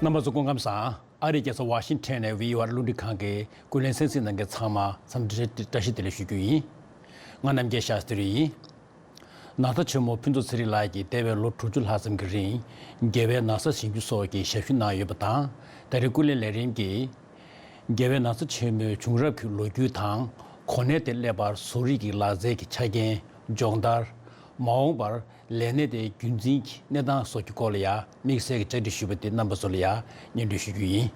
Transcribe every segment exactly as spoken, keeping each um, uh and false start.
རྣམ་པ་ཚོ་སྐུ་ཁམས་བཟང་། ཨ་རིའི་རྒྱལ་ས་ཝ་ཤིང་ཊོན་ནས་བྷི་ཨོ་ཨེ་རླུང་འཕྲིན་ཁང་གི་ཀུན་གླེང་གསན་གཟིགས་གནང་མཁན་ཚང་མ་འཚམས་འདྲི་བཀྲ་ཤིས་བདེ་ལེགས་ཞུ་རྒྱུ་ཡིན། ང་རྣམ་རྒྱལ་ཤཱསྟྲི་ཡིན། ན་ཚ་ཆེན་མོ་ཕུན་ཚོགས་ཚེ་རིང་ལགས་ཀྱིས་འདས་པའི་ལོ་དྲུག་ཅུ་ལྷག་ཙམ་གྱི་རིང་རྒྱལ་བའི་ན་བཟའ་བཞེས་རྒྱུ་སོགས་ཀྱི་ཞབས་ཞུ་གནང་ཡོད་པ་དང་། ད་རེས་ཀུན་གླེང་ལས་རིམ་གྱིས་རྒྱལ་བའི་ན་ཚ་ཆེན་མོའི་བྱུང་རབས་ཀྱི་ལོ་རྒྱུས་དང་། གོ་གནས་དེར་སླེབས་པར་བཟོ་རིག་གི་ལག་རྩལ་གྱི་ཆ་རྐྱེན། སྦྱོང་བརྡར། མ་འོངས་པར་ལས་གནས་དེའི་རྒྱུན་འཛིན་གྱི་གནས་སྟངས་སོགས་ཀྱི་སྐོར་ལ་ཡང་དམིགས་བསལ་གྱི་བཅར་འདྲི་ཞུས་པ་དེ་རྣམ་པ་ཚོ་ལ་ཡང་སྙན་སྒྲོན་ཞུ་རྒྱུ་ཡིན།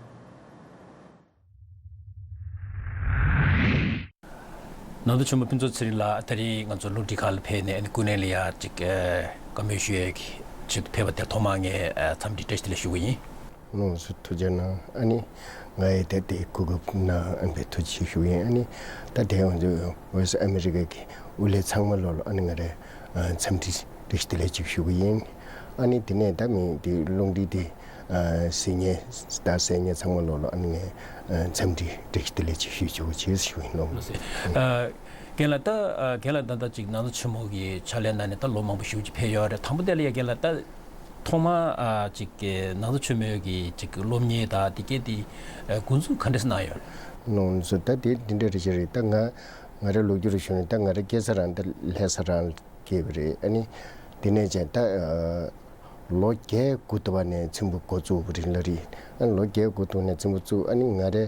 ན་ཚ་ཆེན་མོ་ཕུན་ཚོགས་ཚེ་རིང་ལགས་ད་རིང་ང་ཚོ་རླུང་འཕྲིན་ཁང་ལ་ཕེབས་ནས་ཀུན་གླེང་ལ་ཡང་ཅིག་བཀའ་མོལ་ཞུ་ཡས་ཀྱི་ཆེད་དུ་ཕེབས་པ་དེར་ཐོག་མར་ངས་འཚམས་འདྲི་བཀྲ་ཤིས་བདེ་ལེགས་ཞུ་གི་ཡིན། ལགས་སོ། ཐུགས་རྗེ་གནང་། ཨ་ནི་ང་ཡི་དེ་དེ་གོ་སྐབས་གནང་ཨ་ནི་ཐུགས་རྗེ་ཆེ་ཞུ་ཡིན། ཨ་ནི་ད་དེ་ང་ཚོ་ཝེ་སི་ཨ་མི་རི་ཀ་གི་དབུ་ལས་ཚང་མ་ལོ་ལ་ཨ་ནི་ང་རེ་འཚམས་འདྲི་བཀྲ་ཤིས་བདེ་ལེགས་ཅིག་ཞུ་གི་ཡིན། ཨ་ནི་དེ་ནས་ད་མི་དེ་རླུང་འཕྲིན་དེ་གཟིགས་མཁན་ད་གསན་མཁན་ཚང་མ་ལོ་ལ་ཨ་ནི་ངས་འཚམས་འདྲི་བཀྲ་ཤིས་བདེ་ལེགས་ཅིག་ཞུ་ཆོག་ཅེས་ཞུ་ཡིན་ལོ། རྒན་ལགས་ད་རྒན་ལགས་ད་ལྟ་ཅིག་ན་ཚ་ཆེན་མོ་གི་ཕྱག་ལས་གནང་ནས་ད་ལོ་མང་པོ་ཞེ་པོ་ཅིག་ཕེབས་ཡོད་རེད། དང་པོ་དེ་ལ་ཡ་རྒན་ལགས་ད་ཐོག་མར་ཨ་ཅིག་གི་ན་ཚ་ཆེན་མོའི་གི་ཅིག་སློབ་གཉེར་དང་དེ་གས་དེ་ཨ་འགོ་འཛུགས་ག་འདྲས་གནང་ཡོད་རེད། ནོར་འཛུགས་ད་དེ་འདི་འདྲ་རེ་ཞིག་རེད། ད་ང་ང་རའི་ལོ་རྒྱུས་རུ་ཞུ་ན་ད་ང་རའི་སྐྱེས་ས་རང་ད་ལྷ་ས་རང་སྐྱེས་པ་རེད། ཨ་ནི་དེ་ནས་ཅན་ད་ཨ་ལོ་བརྒྱད་དགུ་ཐུབ་པ་ནས་ཚེམ་བུ་འགོ་བཙུགས་པ་རེད་ལ་རེད། ཨ་ནི་ལོ་བརྒྱད་དགུ་ཐུབ་ནས་ཚེམ་བུ་བཙུགས། ཨ་ནི་ང་རའི་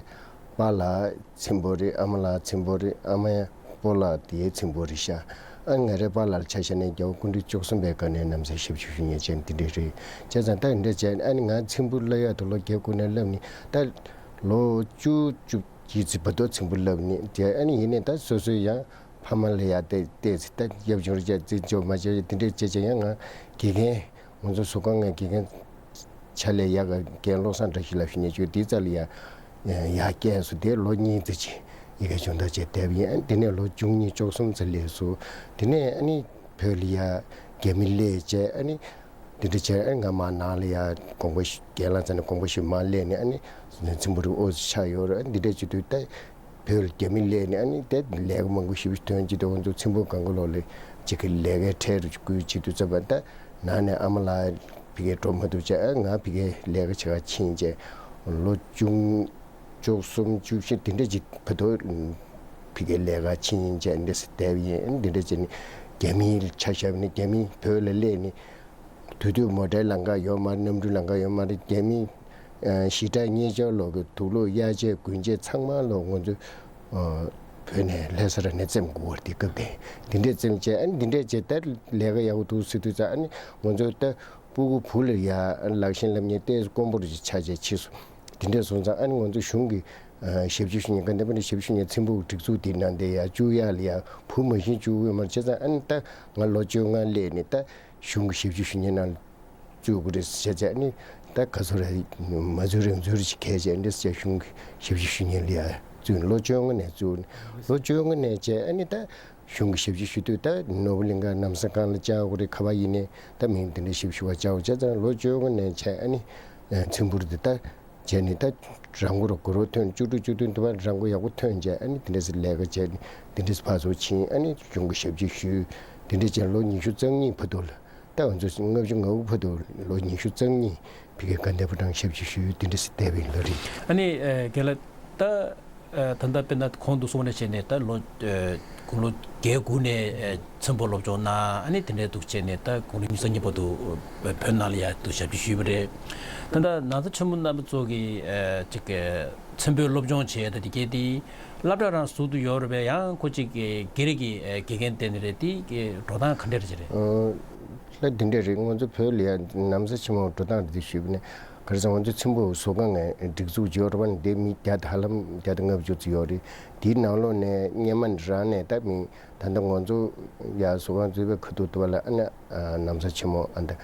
པཱ་ལགས་ཚེམ་བུ་རེད། ཨ་མ་ལགས་ཚེམ་བུ་རེད། ཨ་མའི་སྤོ་ལགས་དེའི་ཚེམ་བུ་རེད་ཤག་ཨ་ནི་ང་རའི་པཱ་ལགས་ལ་ཆ་བཞག་ན་རྒྱལ་བ་སྐུ་ཕྲེང་བཅུ་གསུམ་པའི་སྐབས་ནས་ན་བཟའ་ཞབས་ཞུ་ཞུ་མཁན་ཅན་དེ་འདྲས་རེད། བྱས་ཙང་ད་འདྲ་བྱས་ཨ་ནི་ང་ཚེམ་བུ་བསླབ་ཡག་ཏུ་ལོ་བརྒྱད་དགུ་ནས་བསླབས་ནི་ད་ལོ་བཅུ་བཅུ་གཅིག་ཙམ་བར་དུ་ཚེམ་བུ་བསླབས་ནི་དེ་ཨ་ནི་ཡིན་ནའི་ད་སོ་སོའི་ཡང་ཕ་མ་ལ་ཡ་བལྟས་བལྟས་ཚེ་ད་ཡབ་ཆུང་རེ་བྱས་ཙི་ཅོ་མ་བྱས་དེ་འདྲས་བྱས་བྱས་ཡང་ང་དགེ་རྒན་ང་ཚོ་གཟུགས་ཁང་ངའི་དགེ་རྒན་ཕྱག་ལས་ཡག་ག་རྒན་བློ་བཟང་བཀྲ་ཤིས་ལགས་ཞུ་ཉེ་ཆོས་དེའི་རྩ་ལ་ཡ་ཡར་བསྐྱལ་སོང་། དེ་ལོ་གཉིས་ཙམ་ཅིག་ཡི་གེ་སྦྱོང་བརྡར་བྱས་བསྡད་པ་ཡིན། དེ་ནས་ལོ་བཅུ་གཉིས་བཅུ་གསུམ་ཙམ་སླེབས་སོང་། དེ་ནས་ཨ་ནི་བོད་ལ་ཡ་རྒྱ་མི་སླེབས་བྱས་ཨ་ནི་འདི་འདྲ་བྱས་ཨ་ནི་ང་མར་ནང་ལ་ཡ་དགོངས་པ་ཞུ་རྒན་ལགས་རྩ་ནས་དགོངས་པ་ཞུ་མར་སླེབས་ནས་ཨ་ནི་ཚེམ་བུ་རུ་ཨོ་ཙི་ཆགས་ཡོད་རེད། ཨ་ནི་འདི་འདྲ་བྱེད་དུས་ད་བོད་ལ་རྒྱ་མི་སླེབས་ནས་ཨ་ནི་དེ་ལས་ཀ་མང་པོ་ཞེ་པོ་ཐོན་གྱི་འདུག་ང་ཚོ་ཚེམ་བུ་སྒང་ག་ལོགས་ལ་ཅིག་གི་ལས་ཀའི་འཕྲལ་རུ་སྐུལ་བྱེད་དུས་ཙམ་པ་ད་ནང་ནས་ཨ་མ་ལགས་ཕ་གིར་འགྲོ་མ་ཐུབ་བྱས་ཨ་ང་ཕ་གིར་ལས་ཀ་བྱེད་ག་ཕྱིན་བྱས་ལོ་བཅུ་བཅུ་གསུམ་བཅུ་བཞི་དེ་འདྲ་ཅིག་བར་དུ་ཕ་གིར་ལས་ཀ་ཕྱིན་བྱས་འདི་སེ་བསྡད་པ་ཡིན། འདི་འདྲ་བྱས་ནས་རྒྱ་མིའི་ཆ་བཞག་ནས་རྒྱ་མི་བོད་ལ་སླེབས་ནས། དེ་དུས་མོ་ཊའི་ལམ་ཁ་ཡོད་མ་རེད། གནམ་གྲུའི་ལམ་ཁ་ཡོད་མ་རེད། རྒྱ་མི་ཨ་ཞི་དྲག་གཉེར་སྦྱོར་ལོག་གི་དུག་ལོག་གཡར་ཆས་གོན་ཆས་ཚང་མ་ལོག་ང་ཚོ་ཨ་བོད་ནས་ལྷ་ས་ར་ནས་བཙེམ་དགོས་པ་རེད། དེ་སྐབས་དེ་འདི་འདྲས་བཙེམ་བྱས་ཨ་ནི་འདི་འདྲས་བྱས་ད་ལས་ཀ་ཡག་པོ་འདུག་ཟེར་དུས་ཙང་ཨ་ནི་ང་ཚོ་ད་སྤུ་གུ་བུ་ལ་ཡ་ལག་ཤེས་ལབ་མཁན་ཏོག་ཙམ་དཀོན་པོ་རེ་ཆགས་བྱས་ཕྱིས་སོང་། དེ་འདྲས་སོང་ཙང་ཨ་ནི་ང་ཚོ་གཞུང་གི་ཨ་ཞབས་ཞུ་ཞུ་མཁན་ག་འདྲ་པོ་ནས་ཞབས་ཞུ་མཁན་ཚེམ་བུ་སྒྲིག་འཛུགས་དེ་ནང་དེ་ཡ་བཅུག་ཡག་ལ་ཡ་བུ་མ་གཞི་བཅུག་ཡོད་མ་རེད། བྱས་ཙང་ཨ་ནི་ད་ང་ལོ་བཅོ་ལྔ་སླེབས་ནས་ད། གཞུང་གི་ཞབས་ཞུ་ཞུ་མཁན་ནང་བཙུགས་དགོས་རེད་ཟེར་བྱས་ནི་ད་ག་ཚོད་རེད་མ་བཙུགས་རེད་བཙུགས་རེད་ཅིག་གལ་ཆེ་འདྲ་ཟེར་གཞུང་གི་ཞབས་ཞུ་ཞུ་མཁན་ལ་ཡ་བཙུགས་ནས་ལོ་བཅོ་ལྔ་ནས་བཙུགས་ནས་ལོ་བཅོ་ལྔ་ནས་བྱས་ཨ་ནི་ད་གཞུང་གི་ཞབས་ཞུ་ཞུ་དུས་ད་ནོར་བུ་གླིང་ག་ནམ་སེང་གང་ལ་བཅར་དགོས་རེད། ག་པར་ཡིན་ནའི་ད་མིང་དེ་འདྲ་ཞབས་ཞུ་བ་བཅར་དགོས་བྱས་ཙང་ལོ་བཅོ་ལྔ་ནས་བྱས་ཨ་ནི་ཚེམ་བུ་རུ་དེ་ད་བྱས་ནས་ད་རང་མགོ་རུ་སྒུར་བ་ཐོན་བཅུ་དྲུག་བཅུ་བདུན་དུ་བ་རང་མགོ་ཡག་པོ་ཐོན་བྱས་ཨ་ནི་དེ་འདྲ་ཟེར་ལས་ཀ་བྱས་ནས་དེ་འདྲ་ཟེར་ཕར་ཚུར་ཕྱིན་ཨ་ནི་གཞུང་གི་ཞབས་ཕྱི་ཞུས་དེ་འདྲ་བྱས་ལོ་ཉི་ཤུ་རྩ་གཉིས་བར་དུ་ལ། ད་ང་ཚོ་ལྔ་བཅུ་ང་དགུ་བར་དུ་ལོ་ཉི་ཤུ་རྩ་གཉིས་ཕ་གིའི་དགའ་ལྡན་ཕོ་བྲང་ཞབས་ཕྱི་ཞུས་དེ་འདྲ་ཟེར་བསྡད་པ་ཡིན་ལོ་རེད། ཨ་ནི་ཨ་རྒན་ལགས་ད་ཨ་ད་ལྟ་དཔེར་ན་གོང་དུ་གསུངས་པ་ནང་བཞིན་ནས་ད་ལོ་ཨ་དགུང་ལོ་བརྒྱད་དགུ་ནས་ཨ་ཚེམ་བུ་སློབ་སྦྱོང་གནང་ཨ་ནི་དེ་འདྲའི་འདུག་བྱས་ནས་ད་དགུང་ལོ་ཉི་ཤུ་རྩ་གཉིས་བར་དུ་ཨ་བོད་ནང་ལ་ཡ་དུ་ཞབས་ཕྱི་ཞུས་པ་རེད། ད་ལྟ་ན་ཚ་ཆེན་མོ་རྣམ་པ་ཚོ་གི་ཨ་ཅིག་ཨ་ཚེམ་བུའི་སློབ་སྦྱོང་བྱས་ད་དེ་གས་དེ། སློབ་གྲྭ་རང་ཟུར་དུ་ཡོད་རེད་པས། ཡང་ཁོ་གཅིག་གི་སྒེར་གྱི་ཨེ་དགེ་རྒན་བསྟེན་ནི་རེད། དེ་གི་འགྲོ་སྟངས་ག་འདྲ་རེད་ཅེ་རེད། ཨོ། ལྷ་འདི་འདྲ་རེད། ང་ཚོ་བོད་ལ་ཡ་ན་བཟའ་ཆེན་མོ་འགྲོ་སྟངས་རེད་དེ་ཞུས་པ་ནས་ག་རེ་ཟེར་ང་ཚོ་ཚེམ་བུ་བཟོ་ཁང་ངས་སྒྲིག་འཛུགས་ཡོད་རེད་པ། ནི་དེ་མི་བརྒྱ་དང་ཧ་ལམ་བརྒྱ་དང་ལྔ་བཅུ་ཙམ་ཡོད་རེད། དེའི་ནང་ལོགས་ནས་སྔོན་མ་རང་ནས་ད་མི་ད་ལྟ་ང་ཚོ་ཡ་བཟོ་ཁང་བཙུགས་པའི་ཁ་ཐུག་ཏུ་བ་ལ་ཨ་ན་ན་བཟའ་ཆེན་མོ་ཨ་ད།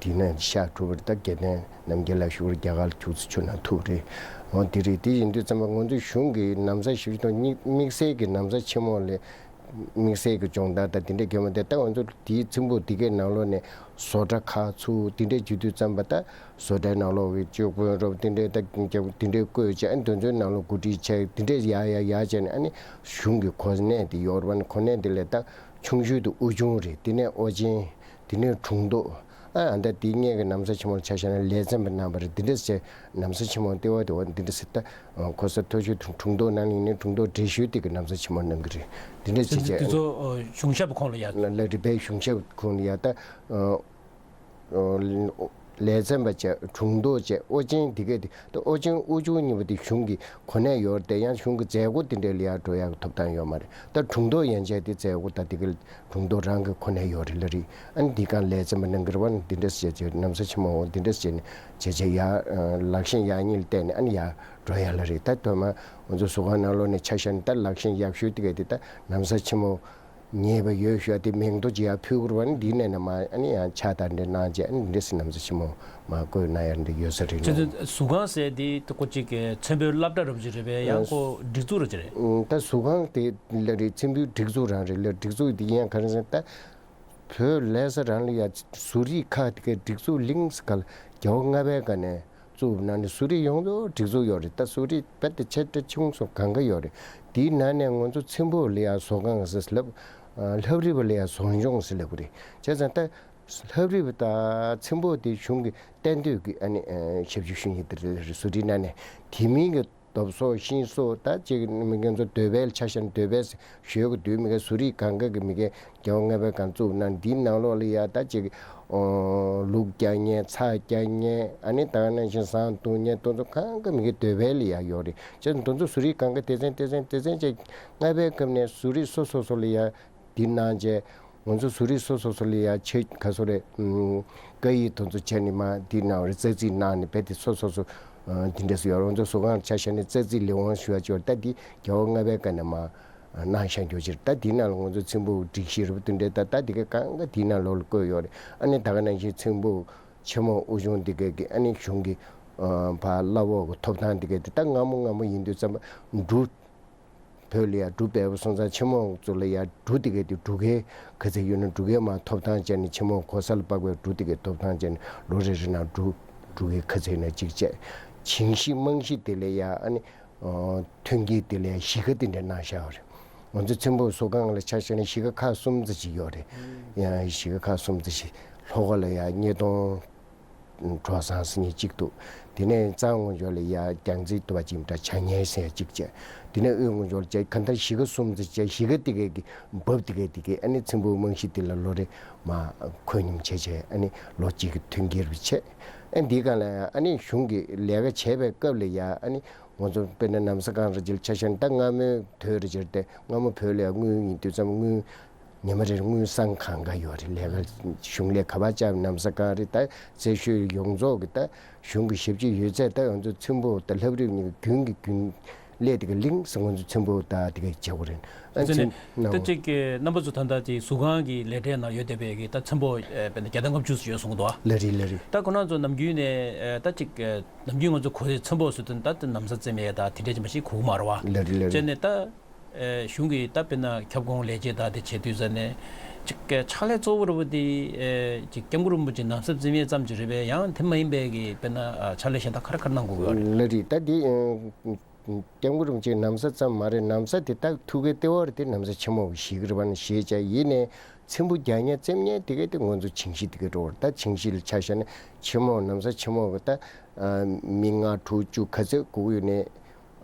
འདི་ནས་ཤག་གྲུབ་པར་ད་དགེ་ལྡན་རྣམ་རྒྱལ་ལགས་ཞུ་བར་རྒྱ་གར་ཁྱུག་ཙམ་ཆུ་ནང་ཐུག་རེད། འོ་འདི་རེད། དེ་ཡིན་དུས་ཙམ་པ་ང་ཚོ་གཞུང་གི་ན་བཟའ་ཞིབ་དང་དམིགས་བསལ་གྱི་ན་བཟའ་ཆེན་མོ་ལས་དམིགས་བསལ་གྱི་སྦྱོང་བརྡར་དང་དེ་འདྲ་གལ་མ་དེ་ད་ང་ཚོ་དེའི་ཚེམ་བུ་དེ་གའི་ནང་ལོགས་ནས་བཟོ་གྲྭ་ཁག་ཚུགས་དེ་འདྲ་བྱེད་དུས་ཙམ་པ་ད་བཟོ་གྲྭའི་ནང་ལོགས་ཀྱི་ཅོག་པོན་རོབ་དེ་འདྲ་ད་རྒྱབ་དེ་འདྲ་བཀོད་བྱས་ཨ་དེ་ཚོའི་ནང་ལོགས་གོ་སྒྲིག་བྱས་དེ་འདྲ་ཡ་ཡ་ཡ་བྱས་ནས་ཨ་ནི་གཞུང་གི་གོ་གནས་དེ་ཡོད་རེད་པ། ནི་གོ་གནས་དེ་ལས་ད་ཆུང་ཤོས་དེ་དབུ་ཆུང་རེད། དེ་ནས་དབུ་ཆེན། དེ་ནས་དྲུང་ཐོག་ད་ཨ་ད་དེ་སྔས་ཀྱི་ན་བཟའ་ཆེན་མོ་ལ་ཆ་བཞག་ན་ལས་ཚན་པ་གནང་བ་རེད། འདི་འདྲས་བྱས་ན་བཟའ་ཆེན་མོ་ལྟེ་བ་དེ་བ་འདི་འདྲས་སེ་ད་གོ་ས་མཐོ་ཤོས་དྲུང་དྲུང་ཐོག་གནང་ཡིན་ནའི་དྲུང་ཐོག་བགྲེས་ཤོས་དེ་གི་ན་བཟའ་ཆེན་མོ་གནང་གི་རེད། འདི་འདྲས་བྱས་བྱས། དེ་ཚོ་གཞུང་ཞབས་ཁོངས་ལ་ཡ། ལ་ལ་རི་བའི་གཞུང་ཞབས་ཁོངས་ལ་ཡ་ད། ལས་ཚན་པ་བྱས། དྲུང་ཐོག་བྱས། ཨོ་རྒྱན་དེ་གས་དེ་ད་ཨོ་རྒྱན་ཨུ་ཆུང་གཉིས་པོ་དེ་གཞུང་གི་གོ་གནས་ཡོད་རེད་དེ། ཡང་གཞུང་གི་མཛད་སྒོ་དེ་འདྲས་ལ་ཡར་འགྲོ་ཡག་གི་ཐོབ་ཐང་ཡོད་མ་རེད། ད་དྲུང་ཐོག་ཡན་ཆད་དེ་མཛད་སྒོ་ད་དེ་གས་དྲུང་ཐོག་རང་གི་གོ་གནས་ཡོད་རེད་ལ་རེད། ཨ་ནི་དེ་གང་ལས་ཚན་པ་གནང་གི་རེད་བ། འདི་འདྲས་བྱས་བྱས་ན་བཟའ་ཆེན་མོ་འོ་འདི་འདྲས་བྱས་ནས་བྱས་བྱས་ཡར་ལག་ཤེས་ཡག་ཉིད་ལ་བརྟེན་ནས་ཨ་ནི་ཡར་འགྲོ་ཡག་ལ་རེད། ད་དོན་མ་ང་ཚོ་ཟུར་ཁང་ནང་ལོགས་ནས་ཆ་བཞག་ན་ད་ལག་ཤེས་ཡག་ཤོས་དེ་གས་དེ་ད་ན་བཟའ་ཆེན་མོ། ཉེས་པ་ཡོད་ཤོས་དེ་མིང་ཐོ་ཅིག་ཡར་ཕུལ་དགོས་རེད་བ། ནི་འདི་ནས་ན་མ་ཨ་ནི་ཡང་ཕྱག་དང་འདྲེ་གནང་བྱས། ཨ་ནི་འདི་སི་ན་བཟའ་ཆེན་མོ་མ་བསྐོས་གནང་ཡ་འདི་ཡོད་ས་རེད་ལ། ཟུར་ཁང་ཟེར་དེ་ད་ཁོ་ཅིག་གི་ཚེམ་བུའི་སློབ་གྲྭ་རབ་ཅིག་རེད་པས། ཡང་ཁོ་སྒྲིག་འཛུགས་རབ་ཅིག་རེད། ད་ཟུར་ཁང་དེ་ལ་རེད། ཚེམ་བུའི་སྒྲིག་འཛུགས་རང་རེད་ལ། སྒྲིག་འཛུགས་དེ་ཡང་ག་རེ་ཟེར་ད་བོད་ལས་ས་རང་ལ་ཡ་ཟུར་རིགས་ཁག་དེ་གའི་སྒྲིག་འཛུགས་ལིང་སི་ག་ལ་རྒྱལ་བ་ལྔ་པའི་སྒང་ནས། གཙོ་བོ་ནང་ནས་ཟུར་རིགས་ཡོངས་རྫོགས་སྒྲིག་འཛུགས་ཡོད་རེད། ད་ཟུར་རིགས་རྦད་དེ་ཆེ་ཕྲ་ཆུང་གསུམ་གང་ག་ཡོད་རེད། དེའི་ནང་ནས་ང་ཚོ་ཚེམ་བུ་ལ་ཡ་ཟོག་ཁང་ཟེར་ལབ། ལྷ་བྲིས་པ་ལ་ཡ་ཟོག་སྦྱོང་ཟེར་ལབ་གི་རེད། བྱས་ཙང་ད་ལྷ་བྲིས་པ་དང་ཚེམ་བུ་དེ་གཞུང་གི་གཏན་སྡོད་ཀྱི་ཨ་ནི་ཞབས་ཞུ་ཞུ་མཁན་དེ་རེད། ཟུར་རིགས་ནང་ནས་དེ་མིན་གྱི་རྡོ་བཟོ་ཤིང་བཟོ་ད་ཅིག་མི་སྒེར་ཚོ་འདོད་པའི་ཆ་བཞག་ན་འདོད་པའི་ཞོལ་གྱི་འདུས་མི་སྒེར་ཟུར་རིགས་གང་ག་གི་མི་སྒེར་རྒྱལ་བ་ལྔ་པའི་སྒང་བཙུགས་ན། འདིའི་ནང་ལོགས་ལ་ཡ་ད་ཅིག་ཨོ་ལུག་རྒྱག་མཁན། ཚྭ་རྒྱག་མཁན། ཨ་ནི་ད་ག་ནང་བཞིན་ཟངས་བརྡུང་མཁན་དེ་ཚོ་གང་ག་མི་སྒེར་འདོད་པའི་ལ་ཡ་ཡོད་རེད། བྱས་ཙང་དེ་ཚོ་ཟུར་རིགས་གང་ག་སྡེ་ཚན་སྡེ་ཚན་སྡེ་ཚན་བཅས་ལྔ་པའི་སྐབས་ནས་ཟུར་རིགས་སོ་སོ་སོ་ལ་ཡ་འདི་གནང་བྱས། ང་ཚོ་ཟུར་རིགས་སོ་སོ་སོ་ལ་ཡ་ཆེད་ག་ཚོད་རེད། ཨུམ། བཀའ་ཡིག་དེ་ཚོ་བྱས་ནས་མ་འདི་གནང་བ་རེད། རྩ་རྩིས་གནང་ནས་རྦད་དེ་སོ་སོ་སོ་འདི་འདྲས་སུ་ཡོད་རེད། ང་ཚོ་ཟུར་ཁང་ཆ་བཞག་ནས་རྩ་རྩིས་ལས་དབང་ཞུ་བ་ཅིག་ཡོད་རེད། ད་འདི་རྒྱལ་བ་ལྔ་པའི་སྐབས་ནས་མ་གནང་བཞག་རྒྱུ་ཅིག་རེད། ད་འདི་ནང་ལ་ང་ཚོ་ཚེམ་བུ་སྒྲིག་གཞི་རེད་པ་འདི་འདྲས་ད་ད་འདི་ག་གང་ག་འདི་ནང་ལོགས་ལ་བཀོད་ཡོད་རེད། ཨ་ནི་ད་ག་ནང་བཞིན་ཚེམ་བུ་ཆེན་མོ་དབུ་ཆུང་འདི་གས་ཀྱི་ཨ་ནི་གཞུང་གི་ཨ་ཕར་གླ་འོག་གི་ཐོབ་ཐང་འདི་གས་དེ་ད་སྔ་མོ་སྔ་མོ་ཡིན་དུས་ཙམ་པ་འབྲུ། བོད་ལ་ཡ་འབྲུ་འབེལ་པོ་སོང་ཙང་ཆེན་མོ་ཚོ་ལ་ཡ་འབྲུ་དེ་གས་དེ་འབྲུ་ཁལ་ག་ཚད་ཡོད་ན་འབྲུ་ཁལ་མར་ཐོབ་ཐང་བྱས་ནས་ཆེན་མོ་གོ་ས་ལ་དཔག་པའི་འབྲུ་དེ་གས་ཐོབ་ཐང་བྱས་ནས་ལོ་རེ་རེ་ནང་འབྲུ་འབྲུ་ཁལ་ག་ཚད་ཡོད་ན་གཅིག་བྱས། བྱིངས་གཞི་རྨང་གཞི་དེ་ལ་ཡ་ཨ་ནི་ཨོ་མཐུན་རྐྱེན་དེ་ལ་ཡ་གཞིས་ཀ་དེ་འདྲ་གནང་བཞག་ཡོད་རེད། ང་ཚོ་ཚེམ་བུ་ཟོག་ཁང་ལ་ཆ་བཞག་ན་གཞིས་ཀ་ཁག་གསུམ་ཙམ་ཞིག་ཡོད་རེད། ཡང་གཞིས་ཀ་ཁག་གསུམ་ཙམ་ཞིག་ལྷོ་ཁ་ལ་ཡ་སྙེ་གདོང་། གྲོག་ཚང་ཟེར་མཁན་གཅིག་འདུག་དེ་ནས་གཙང་ངོས་ཕྱོགས་ལ་ཡ་རྒྱལ་རྩེ་དུ་བ་ཅིག་འདྲ་བྱ་ཉལ་ཟེར་ཡ་གཅིག་བྱས། དེ་ནས་དབུས་ངོས་ཕྱོགས་ལ་བྱས་གང་ལྟར་གཞིས་ཀ་གསུམ་ཙམ་བྱས། གཞིས་ཀ་དེ་གས་ཀྱི་འབབ་དེ་གས་དེ་གས་ཨ་ནི་ཚེམ་བུ་རྨང་གཞི་དེ་ལ་ལོ་རེ་མ་ཁོད་སྙོམས་བྱས་བྱས་ཨ་ནི་ལོ་གཅིག་གི་མཐུན་རྐྱེན་རེ་བྱས། ཨ་འདིའི་སྒང་ལ་ཡ་ཨ་ནི་གཞུང་གི་ལས་ཀ་བྱས་པའི་སྐབས་ལ་ཡ་ཨ་ནི་ང་ཚོ་དཔེར་ན་ན་བཟའ་ཁང་རེ་ཅིག་ལ་ཆ་བཞག་ན་ད་སྔ་མོའི་དུས་རེ་ཅིག་ལ་དེ་སྔ་མོ་བོད་ལ་ཡ་དངུལ་ཡིན་དུས་ཙམ་དངུལ། ཉི་མ་རེར་དངུལ་སྲང་གང་ག་ཡོད་རེད། ལས་ཀ་གཞུང་ལས་ག་པར་བཅར་ན་བཟའ་ཁང་རེད། ད་རྩེ་ཤོད་ཡོངས་རྫོགས་ཀྱི་ད་གཞུང་གི་ཞབས་ཕྱི་ཡོད་ཚད་ད་ང་ཚོ་ཚེམ་བུ་ད་ལྷ་བྲིས་གཉིས་ཀྱི་རྒྱུན་གྱི་རྒྱུན་ལས་དེ་ག་ལིང་སེ་ང་ཚོ་ཚེམ་བུ་ད་དེ་ག་བྱེད་དགོས་རེད། ཨ་ཚེ་ནས་ཚེམ་ད་ཅིག་གི་རྣམ་པ་ཚོ་ད་ལྟ་དེ་ཟུར་ཁང་གི་ལས་གྲྭའི་ནང་ཡོད་བསྡད་པའི་གི་ད་ཚེམ་བུ་ཨེ་དཔེར་ན་བརྒྱ་དང་ལྔ་བཅུ་ཙམ་ཡོད་གསུང་གི་འདུག་ཨ། ལ་རེད་ལ་རེད། ད་ཁོ་རང་ཚོ་ནམ་རྒྱུན་ནས་ཨེ་ད་ཅིག་ཨེ་ནམ་རྒྱུན་ང་ཚོ་གོ་དེ་ཚེམ་བུ་ཟེར་དུས་ད་དེ་ན་བཟའ་རྩེད་མོ་ཡ་ད་དེ་འདྲ་ཅིག་མ་ཞིག་གོ་གི་མ་རེད་བ། ལ་རེད་ལ་རེད། བྱས་ནས་ད། ཨེ་གཞུང་གི་ད་དཔེར་ན་ཁྱབ་ཁོངས་ལས་བྱེད་དག་དེ་བྱེད་དུས་ཙ་ནས་ཅིག་ཕྱག་ལས་གཙོ་བོ་རུ་དེ་ཨེ་ཅིག་སྐྱབས་མགོན་རིན་པོ་ཆེ་ན་བཟའ་རྩེད་མོའི་ཙམ་ཅིག་རེད་པས། ཡང་དེ་མ་ཡིན་པའི་གི་དཔེར་ན་ཨ་ཕྱག་ལས་གཞན་དག་ག་རེ་ག་རེ་གནང་དགོས་ཀྱི་ཡོད་རེད། ལ་རེད། ད་དེ་ཨེ་སྐྱབས་མགོན་རིན་པོ་ཆེ་ན་བཟའ་ཙམ་མ་རེད། ན་བཟའ་དེ་ད་ཐུགས་ཀའི་ལྟེ་བ་རེད། དེ་ན་བཟའ་ཆེན་མོ་བཞེས་ཀྱི་རེད་པ། ན་བཞེས་བྱས་ཡིན་ནའི་ཚེམ་བུ་རྒྱག་མཁན་རྩེད་མཁན་དེ་གས་དེ་ང་ཚོ་བྱིངས་གཞི་དེ་གས་འགྲོ་བར། ད་བྱིངས་གཞི་ལ་ཆ་བཞག་ན་ཆེན་མོ་ན་བཟའ་ཆེན་མོ་གི་ད་ཨ་མི་ལྔ་དྲུག་བཅུ་ག་ཚོད་དགོས་ཀྱི་ཡོད་ནའི།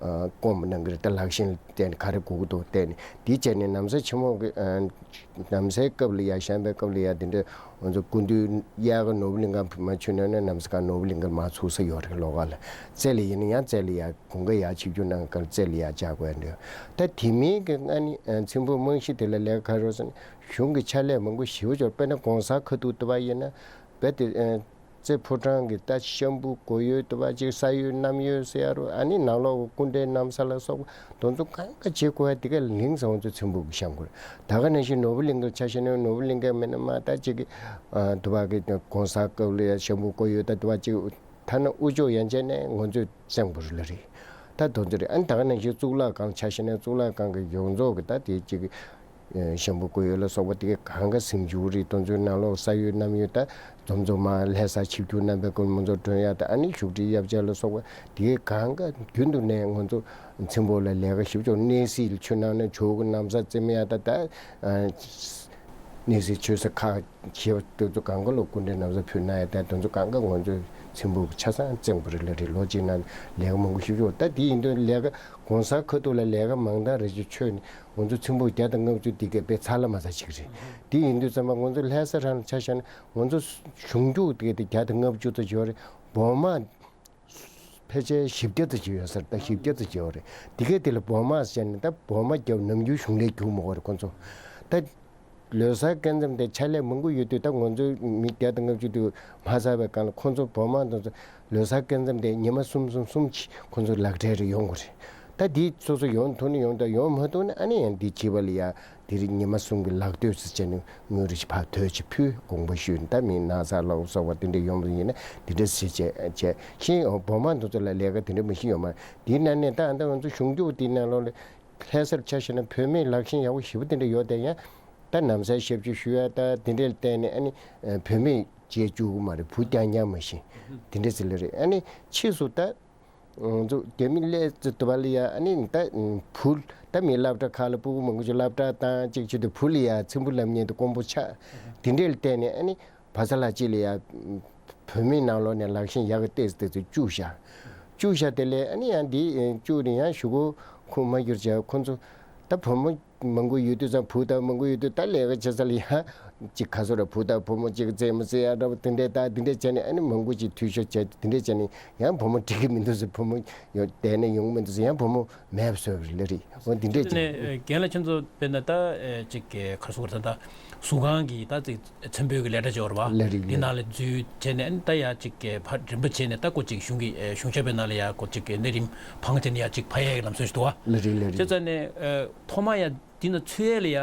ཨ་སྐོང་མི་གནང་གི་རེད། ད་ལག་ཤེས་ལ་བརྟེན་ནས་ག་རེ་དགོས་ཀྱི་འདུག་བལྟས་ནས། དེའི་རྗེས་ནས་ན་བཟའ་ཆེན་མོ་གི་ཨ་ན་བཟའི་སྐབས་ལ་ཡ་བཤམས་པའི་སྐབས་ལ་ཡ་དེ་འདྲ་ང་ཚོ་སྐུ་མདུན་གཡས་ཁ་ནོར་བུ་གླིང་ཁ་མ་ཆུད་ན་ན་ན་བཟའ་ཁང་ནོར་བུ་གླིང་ཁ་མར་ཚུགས་ས་ཡོད་རེད། ལོགས་ཀ་ལ་རྩེ་ལ་ཡིན་ན་ཡང་རྩེ་ལ་ཡ་དགུན་ཁ་ཡར་ཆིབས་བསྒྱུར་གནང་སྐབས་རྩེ་ལ་ཡ་བཅར་དགོས་ཡ་འདྲ། ད་དེ་མིན་གི་ཨ་ནི་ཨ་ཚེམ་བུ་རྨང་གཞི་དེ་ལ་ལས་ཀ་ག་རེ་ཟེར་ན་གཞུང་གི་ཕྱག་ལས་མང་པོ་ཞེ་པོ་ཅིག་ཡོད་རེད། དཔེར་ན་གོང་ས་ཁ་ཐུག་དུ་བ་ཡིན་ན་རྦད་དེ་ཨ། རྩེ་ཕོ་བྲང་གི་ད་ཤམ་བུ་སྒོ་ཡོལ་དུ་བ་ཅིག་ས་ཡོལ་གནམ་ཡོལ་ཟེར་ཡ་རུ། ཨ་ནི་ནང་ལོགས་ཀྱི་སྐུ་འདྲའི་གནམ་ས་ལ་སོགས་པ་དེ་ཚོ་གང་ག་བྱེད་དགོས་ཡ་དེ་ག་ལིང་ས་ང་ཚོ་ཚེམ་བུ་གི་བཤམས་དགོས་རེད། ད་ག་ནང་བཞིན་ནོར་བུ་གླིང་ག་ཆ་བཞག་ན་ནོར་བུ་གླིང་ག་མེད་ན་མ་ད་ཅིག་གི་དུ་བ་གི་གོང་ས་སྐབས་ལ་ཡ་ཤམ་བུ་སྒོ་ཡོལ་ད་དུ་བ་ཅིག་ཐ་ན་དབུ་ལྕོག་ཡན་ཆད་ནས་ང་ཚོས་བཙན་པོ་རུ་ལ་རེད། ད་དེ་ཚོ་རེད། ཨ་ནི་ད་ག་ནང་བཞིན་གཙུག་ལག་ཁང་ཆ་བཞག་ན་གཙུག་ལག་ཁང་གི་ཡོངས་རྫོགས་གི་ད་དེ་ཅིག་གི་ཤམ་བུ་སྐུ་ཡོལ་ལ་སོགས་པ་དེ་གའི་གང་ག་གཟིམ་འཇུག་རེད། དེ་ཚོའི་ནང་ལོགས་ས་ཡོལ་གནམ་ཡོལ་ད་འཛོམས་འཛོམས་མ་ལྷ་ས་ཆིབས་བསྒྱུར་གནང་པའི་སྐོར་མང་ཚོགས་མགྲོན་ཡ་ད་ཨ་ནི་བཞུགས་ཁྲི་གཡབ་ཆ་ལ་སོགས་པ་དེ་གའི་གང་ག་རྒྱུན་དུ་ནས་ང་ཚོ་ཚེམ་བུ་ལ་ལས་ཀ་ཞིབ་ཆོག་གནས་སྲིད་ལ་ཆུ་ནང་ན་ཇོ་བོ་གི་གནམ་ས་རྩེ་མོ་ཡ་ད་ད་ གནས་ཚུལ་ཆོད་ས་ཁག་ཆེ་བ་དེ་ཚོ་གང་ག་ལ་སྐུ་མགྲོན་ན་བཟའ་ཕུལ་གནང་ཡ་དང་དེ་ཚོ་གང་ག་ང་ཚོའི་ཚེམ་བུ་ཆ་ཚང་བཙོངས་པ་རེད། ལ་རེད། ལོ་གཅིག་ནང་ལས་ཀ་མང་པོ་ཞིག་ཡོད། ད་དེ་ཡིན་དུས་ལས་ཀ་གོང་ས་ཁ་ཐུག་ལ་ལས་ཀ་མང་དག་རེ་ཅིག་ཆོད་ནས་ང་ཚོ་ཚེམ་བུ་བརྒྱ་དང་ལྔ་བཅུ་དེ་གས་དཔེ་ཚ་ལ་མ་ཚ་ཅིག་རེད། དེ་ཡིན་དུས་ཙམ་པ་ང་ཚོ་ལྷ་ས་རང་ལ་ཆ་བཞག་ན་ང་ཚོ་གཞུང་རྒྱུ་དེ་གས་དེ་བརྒྱ་དང་ལྔ་བཅུ་ཙམ་ཅིག་ཡོད་རེད། འབོག་དམག་ཕལ་ཆེར་བཞི་བརྒྱ་ཙམ་ཅིག་ཡོད་ས་རེད། ད་བཞི་བརྒྱ་ཙམ་ཅིག་ཡོད་རེད། དེ་གས་དེ་ལ་འབོག་དམག་ཟེར་ནས་ད་འབོག་དམག་རྒྱབ་ནམ་རྒྱུན་གཞུང་ལས་རྒྱུག་མ་དགོས་རེད་ཁོང་ཚོ། ད་ལོ་གསར་སྐབས་མཚམས་དེ་ཕྱག་ལས་མང་པོ་ཡོད་དུས་ད་ང་ཚོའི་མི་བརྒྱ་དང་ལྔ་བཅུ་དུ་མ་ཚར་བའི་སྒང་ལ་ཁོང་ཚོ་འབོག་དམག་དེ་ཚོ་ལོ་གསར་སྐབས་མཚམས་དེ་ཉི་མ་གསུམ་གསུམ་གསུམ་ཅིག་ཁོང་ཚོ་ལག་སྦྲེལ་རེ་ཡོང་དགོས་རེད། ད་དེ་སོ་སོ་ཡོང་ཐུབ་ན་ཡོང་དང་ཡོང་མ་ཐུབ་ན་ཨ་ནི་ཡང་དེ་བྱིས་པ་ལ་ཡ་དེ་རིང་ཉི་མ་གསུམ་གྱི་ལག་སྟོད་ཟེར་བྱས་ནས་དངུལ་རེ་ཞིག་ཕར་དོད་ཅིག་ཕུལ། དགོངས་པ་ཞུས་ནས་ད་མི་ན་ཚ་ལ་སོགས་པ་དེ་འདྲ་ཡོང་བ་ཡིན་ན་དེ་འདྲ་ཟེར་བྱས་བྱས་ཤིང་འབོག་དམག་དེ་ཚོ་ལ་ལས་ཀ་དེ་འདྲ་མི་ཤེས་ཡོད་མ་རེད། དེའི་ནང་ནས་ད་ཨ་ད་ང་ཚོ་གཞུང་རྒྱུ་དེའི་ནང་ལོགས་ལ་ལྷ་སར་ཆ་བཞག་ན་བུད་མེད་ལག་ཤེས་ཡག་པོ་ཞེ་པོ་དེ་འདྲ་ཡོད་དེ་ཡང་ད་ན་ཚ་ཞབས་ཞུ་ཞུ་ཡ་ད་དེ་འདྲ་ལ་བརྟེན་ནས་ཨ་ནི་བུད་མེད་བྱེད་བཅུག་གི་མ་རེད། བུ་རྐྱང་རྐྱང་མ་ཤེས་དེ་འདྲ་ཟེར་ལེ་རེད། ཨ་ནི་ཕྱིས་སུ་ད་ང་ཚོ་རྒྱ་མི་སླེབས་ཚེ་དུ་བ་ལ་ཡ་ཨ་ནི་ད་བུ་ད་མི་སློབ་གྲྭ་ཁག་ལ་སྤུ་གུ་མང་པོ་ཅིག་སློབ་གྲྭ་བཏང་གཅིག་བྱེད་དུས་བུ་ལ་ཡ་ཚེམ་བུ་ལབ་མཁན་དེ་དཀོན་པོ་ཆགས། དེ་འདྲ་ལ་བརྟེན་ནས་ཨ་ནི་བ་ཚ་ལ་གཅིག་ལ་ཡ་བུད་མེད་ནང་ལོགས་ནས་ལག་ཤེས་ཡག་གི་ཏོག་ཙམ་ཏོག་ཙམ་བཅུག་བཞག་བཅུག་བཞག་དེ་ལས་ཨ་ནི་ཡང་འདི་བཅུག་ནས་ཡང་གཞུག་གུ་ཁུངས་མ་འགྱུར་བྱས་ཁོང་ཚོ་ད་བུ་མོ་མང་པོ་ཡོད་དུས་ཙང་བུ་དང་མང་པོ་ཡོད་དུས་ད་ལས་ཀ་བྱེད་ས་ལ་ཡང་ཅིག་ག་ཚོད་ར་བུ་དང་བུ་མོ་གཅིག་རྩེད་མོ་རྩེ་ཡ་འདྲ་པོ་དེ་འདྲས་ད་དེ་འདྲས་བྱས་ནས་ཨ་ནི་མང་པོ་ཅིག་འཐུས་ཤོར་བྱས་དེ་འདྲས་བྱས་ནས་ཡང་བུ་མོ་འགྲིག་གི་མི་འདུག་ཟེར། བུ་མོ་ཡོད་བསྡད་ནས་ཡོང་གི་མི་འདུག་ཟེར། ཡང་བུ་མོ་མེད་པ་བཟོས་པ་རེད་ལ་རེད། འོ་འདི་འདྲས་ཅིག་ནས་རྒན་ལགས་ཁྱེད་ཚོ་དཔེར་ན་ད་ཅིག་ག་རེ་ཟེར་དགོས་རེད་ད། གཟུགས་ཁང་གི་ད་ཅིག་ཚེམ་བུའི་གི་ལས་གྲྭ་ཅིག་ཡོད་རེད་པ། ལ་རེད་འདི་ལ་ནང་ལ་འཛུལ་བྱས་ནས་ཨ་ནི་ད་ཡ་ཅིག་གི་ཕར་རིམ་པ་བྱས་ནས་ད་ཀོ་ཅིག་གཞུང་གི་གཞུང་ཞབས་པའི་ནང་ལ་ཡ་ཀོ་ཅིག་གི་གནས་རིམ་འཕངས་བྱས་ནས་ཡ་ཅིག་ཕར་ཡ་གི་ལམ་སྲོལ་ཞིག་འདུག་པ། ལ་རེད་ལ་རེད། བྱས་ཙང་ནས་ཐོག་མ་ཡ་འདི་ན་ཚུད་ཡས་ལ་ཡ་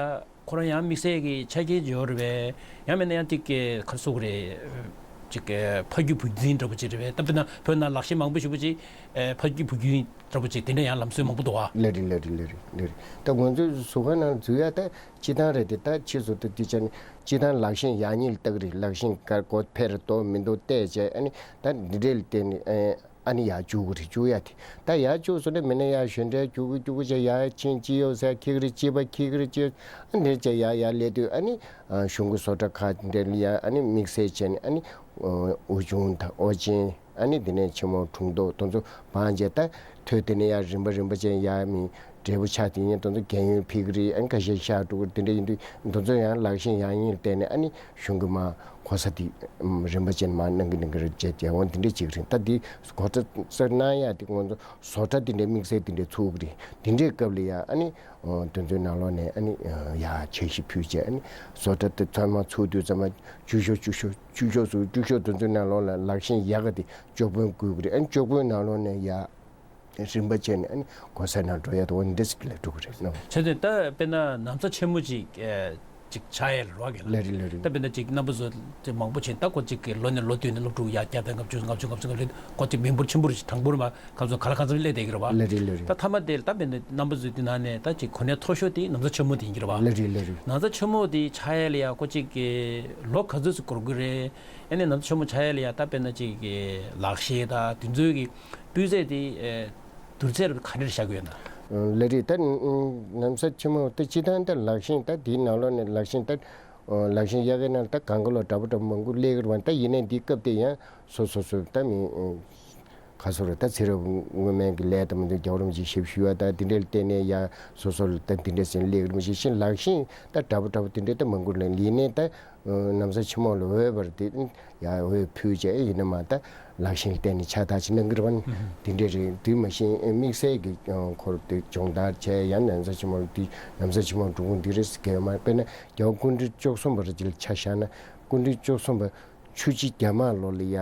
ཁོ་རང་ཡང་དམིགས་བསལ་གྱི་ཆ་རྐྱེན་ཅིག་ཡོད་རེད་པས། ཡང་མིན་ན་ཡང་ཅིག་གི་ག་རེ་ཟེར་དགོས་རེད། ཅིག་གི་ཕ་རྒྱུད་བུ་འཛིན་འདྲ་པོ་ཅིག་རེད་པས། ད་དཔེར་ན་བོད་ནང་ལག་ཤེས་མང་པོ་ཞེ་པོ་ཅིག་ཨེ་ཕ་རྒྱུད་བུ་རྒྱུད་འདྲ་པོ་ཅིག་དེ་འདྲ་ཡང་ལམ་སྲོལ་མང་པོ་འདུག་པ། ལ་རེད་ལ་རེད་ལ་རེད་ལ་རེད། ད་ང་ཚོའི་གཟུགས་ཁང་ནང་འཛུལ་ཡ་ད་སྤྱིར་བཏང་རེད་དེ། ད་ཕྱིས་སུ་ད་དེ་བྱས་ནས་སྤྱིར་བཏང་ལག་ཤེས་ཡག་ཉེས་ལ་བལྟ་གི་རེད། ལག་ཤེས་ག་གོ་འཕེར་འགྲོ་མི་འགྲོ་བལྟས་བྱས་ཨ་ནི་ད་འདི་འདྲས་ལ་བརྟེན་ནས་ཨེ། ཨ་ནི་ཡར་བཅུག་གི་རེད། བཅུག་ཡ་དེ་ད་ཡར་བཅུག་སོང་ན་མི་ན་ཡར་གཞོན་གྲལ་རྒྱུག་གི་རྒྱུག་གི་བྱས་ཡར་ཕྱིན་ཅི་ཡོད་ཟེར་ཁྱི་གི་རེད། ཅི་པ་ཁྱི་གི་རེད། ཅི་ཨ་འདིར་བྱས་ཡར་ཡར་སླེབས་དུས་ཨ་ནི་གཞུང་གི་བཟོ་གྲྭ་ཁག་འདིར་ཡར་ཨ་ནི་དམིགས་བསལ་བྱས་ནས་ཨ་ནི་ཨུ་ཆུང་དང་ཨོ་ཆེན་ཨ་ནི་དེ་ནས་ཆེན་མོ་དྲུང་ཐོག་དེ་ཚོ་བང་བྱས་ད་ཐོས་དེ་ནས་ཡར་རིམ་པ་རིམ་པ་བྱས་ཡར་མི་འབྲས་བུ་ཆགས་དེ་ཡིན། དེ་ཚོ་རྒན་ཡོལ་ཕེབས་ཀྱི་རེད། ཨ་ནི་ཁ་ཤས་ཤག་འགྲོ་གི་རེད། དེ་འདྲ་ཡིན་དུས་དེ་ཚོ་ཡང་ལག་ཤེས་ཡག་ཉེས་ལ་བརྟེན་ནས་ཨ་ནི་གཞུང་གི་མ་གོ་ས་དེ་རིམ་པ་ཅན་མ་གནང་གི་གནང་གི་རེད་ཅེས་ཀྱང་འོ་འདི་འདྲས་ཅིག་རེད། ད་འདི་གོ་སྒྲིག་གནང་ཡ་དེ་ང་ཚོ་བཟོ་གྲྭ་འདི་འདྲའི་དམིགས་བསལ་འདི་འདྲས་ཚུགས་ཀྱི་རེད། འདི་འདྲའི་སྐབས་ལ་ཡ་ཨ་ནི་དེ་ཚོའི་ནང་ལོགས་ནས་ཨ་ནི་ཡ་འཆར་གཞི་ཕུལ་བྱས་ཨ་ནི་བཟོ་གྲྭ་དེ་ཚང་མ་ཚུགས་དུས་ཙམ་པ་བཅུ་ཤོག་བཅུ་ཤོག་བཅུ་ཤོག་སུ་བཅུ་ཤོག་དེ་ཚོའི་ནང་ལོགས་ལ་ལག་ཤེས་ཡག་ག་དེ་སྐྱོར་དཔོན་བསྐོས་ཀྱི་རེད། ཨ་ནི་སྐྱོར་དཔོན་ནང་ལོགས་ནས་ཡ། རིམ་པ་བྱས་ནས་ཨ་ནི་གོ་ས་ནང་འགྲོ་ཡ་དང་འདི་འདྲ་ཞིག་ལ་འགྲོ་གི་རེད་ནོ། བྱས་ཙང་ད་དཔེར་ན་ན་བཟའ་ཆེན་མོ་ཅིག་ཨེ་ཅིག་ཆགས་ཡ་རེད་བ་གི་ལ་རེད་ལ་རེད། ད་དཔེར་ན་ཅིག་རྣམ་པ་ཚོ་ཅིག་མང་པོ་བྱས་ད་ཁོ་ཅིག་གི་ལོ་ནས་ལོ་བསྟུད་ནས་སློབ་ཕྲུག་ཡ་བརྒྱ་དང་ལྔ་བཅུ་ལྔ་བཅུ་ལྔ་བཅུ་ལྔ་བཅུ་ཁོ་ཅིག་མི་འབོར་ཆེན་པོ་རེད། གྲངས་འབོར་མ་ག་ཚོད་ག་ལ་ག་ཚོད་སླེབས་བསྡད་ཀྱི་རེད་བ། ལ་རེད་ལ་རེད། ད་མཐའ་མ་དེ་ད་དཔེར་ན་རྣམ་པ་ཚོའི་དེ་ནང་ནས་ད་ཅིག་གོ་གནས་མཐོ་ཤོས་དེ་ན་བཟའ་ཆེན་མོ་དེ་ཡིན་གྱི་རེད་བ། ལ་རེད་ལ་རེད། ན་བཟའ་ཆེན་མོ་དེ་ཆགས་ཡ་ལ་ཡ་ཁོ་ཅིག་གི་ལོ་ག་ཚོད་ཅིག་འགོར་གི་རེད། ཨ་ནི་ན་བཟའ་ཆེན་མོ་ཆགས་ཡ་ལ་ཡ་ད་དཔེར་ན་ཅིག་གི་ལག་ཤེས་ད་དེ་ཚོའི་གི་སྤུས་ཚད་དེ་ཨེ་བསྡུར་ཚད་རུ་ག་འདྲ་བཞག་གི་ཡོད་ན། ལ་རེད། ད་ན་བཟའ་ཆེན་མོ་ད་སྤྱིར་བཏང་ད་ལག་ཤེས་ད་དེའི་ནང་ལོགས་ནས་ལག་ཤེས་ད་ལག་ཤེས་ཡག་གི་ནང་ད་གང་ག་ལོ་འདྲ་པོ་འདྲ་པོ་མང་པོ་སླེབས་ཀྱི་རེད་བ། ད་ཡིན་ནའི་འདིའི་སྐབས་དེ་ཡང་སོ་སོ་སོ་ད་མི་ག་སོ་རེད། ད་ཚེ་རབས་སྔོན་མའི་གི་ལས་ད་མི་འདུག་རྒྱལ་བ་རིན་པོ་ཆེའི་ཞབས་ཞུ་བ་ད་དེ་འདྲའི་བརྟེན་ནས་ཡ་སོ་སོ་ལ་ད་དེ་འདྲའི་ཟིན་སླེབས་ཀྱི་རེད། མ་གཞི་ཤིང་ལག་ཤེས་ད་འདྲ་པོ་འདྲ་པོ་དེ་འདྲའི་ད་མང་པོ་སླེབས། ཡིན་ནའི་ད་ན་བཟའ་ཆེན་མོ་ལ་འོས་པར་དེ། ཡ་འོས་ཕུལ་བྱས་ཡིན་ན་མ་ད་ལག་ཤེས་བརྟེན་ནས་ཕྱག་ཐག་ཅིག་གནང་གི་རེད་བ། དེ་འདྲ་རེད། དེ་མ་གཞི་དམིགས་བསལ་གྱི་ཁོར་དེ་སྦྱོང་བརྡར་བྱས་ཡང་ན་བཟའ་ཆེན་མོ་འདི་ན་བཟའ་ཆེན་མོ་འགྲོ་ཁུངས་འདི་རེད་ཟེར་གྱི་ཡོད་མ་རེད། དཔེར་ན་རྒྱལ་བ་སྐུ་ཕྲེང་བཅུ་གསུམ་པ་རེ་ཅིག་ལ་ཆ་བཞག་ན་སྐུ་ཕྲེང་བཅུ་གསུམ་པ་ཆུ་བྱི་རྒྱ་དམར་ལོ་ལ་ཡ་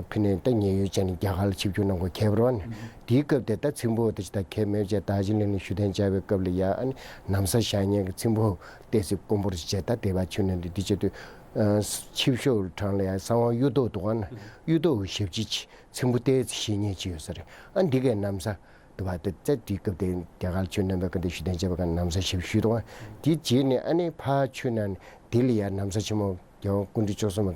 ཕི་ནས་ད་ཉེན་གཡོལ་བྱས་ནས་རྒྱ་གར་ལ་ཆིབས་བསྒྱུར་གནང་དགོས་ཁེལ་བ་རེད་བ། དེའི་སྐབས་དེ་ད་ཚེམ་བུ་དེ་ཅི་ད་ཁས་མེད་བྱས་རྡོ་རྗེ་གླིང་ནས་ཞུ་གཏན་བཅར་བའི་སྐབས་ལ་ཡ་ཨ་ནི་ན་བཟའ་བཞག་མཁན་གྱི་ཚེམ་བུ་ཏོག་ཙམ་དཀོན་པོ་རེ་བྱས། ད་དེ་བ་ཆུ་ནང་དུ་འདི་བྱེད་དུས། ཆིབས་ཞབས་གྲངས་ལ་ཡང་གསང་བ་གཡུ་ཐོག་འདུག་ག་ན་གཡུ་ཐོག་གི་ཞབས་ཕྱི་ཆེ་ཚེམ་བུ་ཏོག་ཙམ་བཞེས་མཁན་ཅིག་ཡོད་ས་རེད། ཨ་འདི་གའི་ན་བཟའ་དུ་བ་དེ་རྩེ་དུས་སྐབས་དེ་རྒྱ་གར་ཆོས་གནང་བའི་སྐབས་དེ་ཞུ་གཏན་བཅར་བའི་སྐབས་ན་བཟའ་ཞབས་ཞུ་འདུག་ག་དེ་རྗེས་ནས་ཨ་ནི་ཕར་ཆུ་ནང་དེ་ལ་ཡང་ན་བཟའ་ཆེན་མོ་རྒྱལ་བ་སྐུ་ཕྲེང་བཅུ་གསུམ་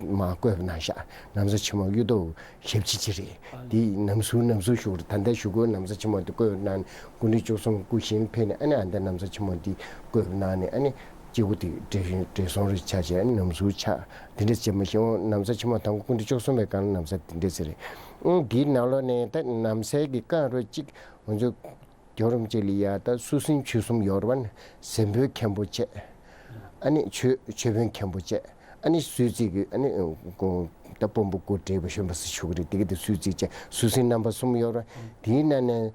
མ་བསྐོས་གནང་ཤག་ན་བཟའ་ཆེན་མོ་གཡུ་ཐོག་ཞབས་ཕྱི་ཅིག་རེད། དེ་ནམ་སུ་ནམ་སུ་ཞུ་རེད། ད་ལྟ་ཞུ་དགོས་ན་བཟའ་ཆེན་མོ་དེ་བསྐོས་གནང་ནས་སྐུ་ཕྲེང་བཅུ་གསུམ་སྐུ་གཞོན་ཕེབས་ནས་ཨ་ནི་ཨ་ད་ན་བཟའ་ཆེན་མོ་དེ་བསྐོས་གནང་ནས་ཨ་ནི། སྐྱེ་བོ་དེ་བགྲེས་བགྲེས་སོང་རེ་ཆགས་བྱས་ནམ་ཟུར་ཆགས་དེ་འདྲ་བྱེད་མ་ཤེས་འོང་། ན་བཟའ་ཕྱི་མ་དང་པོ་སྐུ་ཕྲེང་བཅུ་གསུམ་པའི་སྒང་ལ་ན་བཟའ་དེ་འདྲ་ཟེར་རེད། ཨང་དེའི་ནང་ལོགས་ནས་ད་ན་བཟའི་གི་རྐང་རོ་གཅིག་ང་ཚོ་རྒྱལ་བ་རིན་པོ་ཆེ་ལ་ཡ་ད་སུ་སྲིན་ཆོས་གསུམ་ཡོད་རེད་བ། ནི་ཟན་ཕོད་མཁན་པོ་བྱས། ཨ་ནི་ཆོས་ཆོས་དཔོན་མཁན་པོ་བྱས། ཨ་ནི་སུད་སི་གི་ཨ་ནི་ཨང་ད་དཔོན་པོ་སྐུ་བགྲེས་པ་གཞོན་པ་ཟེར་ཞུ་གི་རེད། དེ་གི་དེ་སུད་སི་བྱས་སུ་སྲིན་རྣམ་པ་གསུམ་ཡོད་རེད། དེའི་ནང་ནས།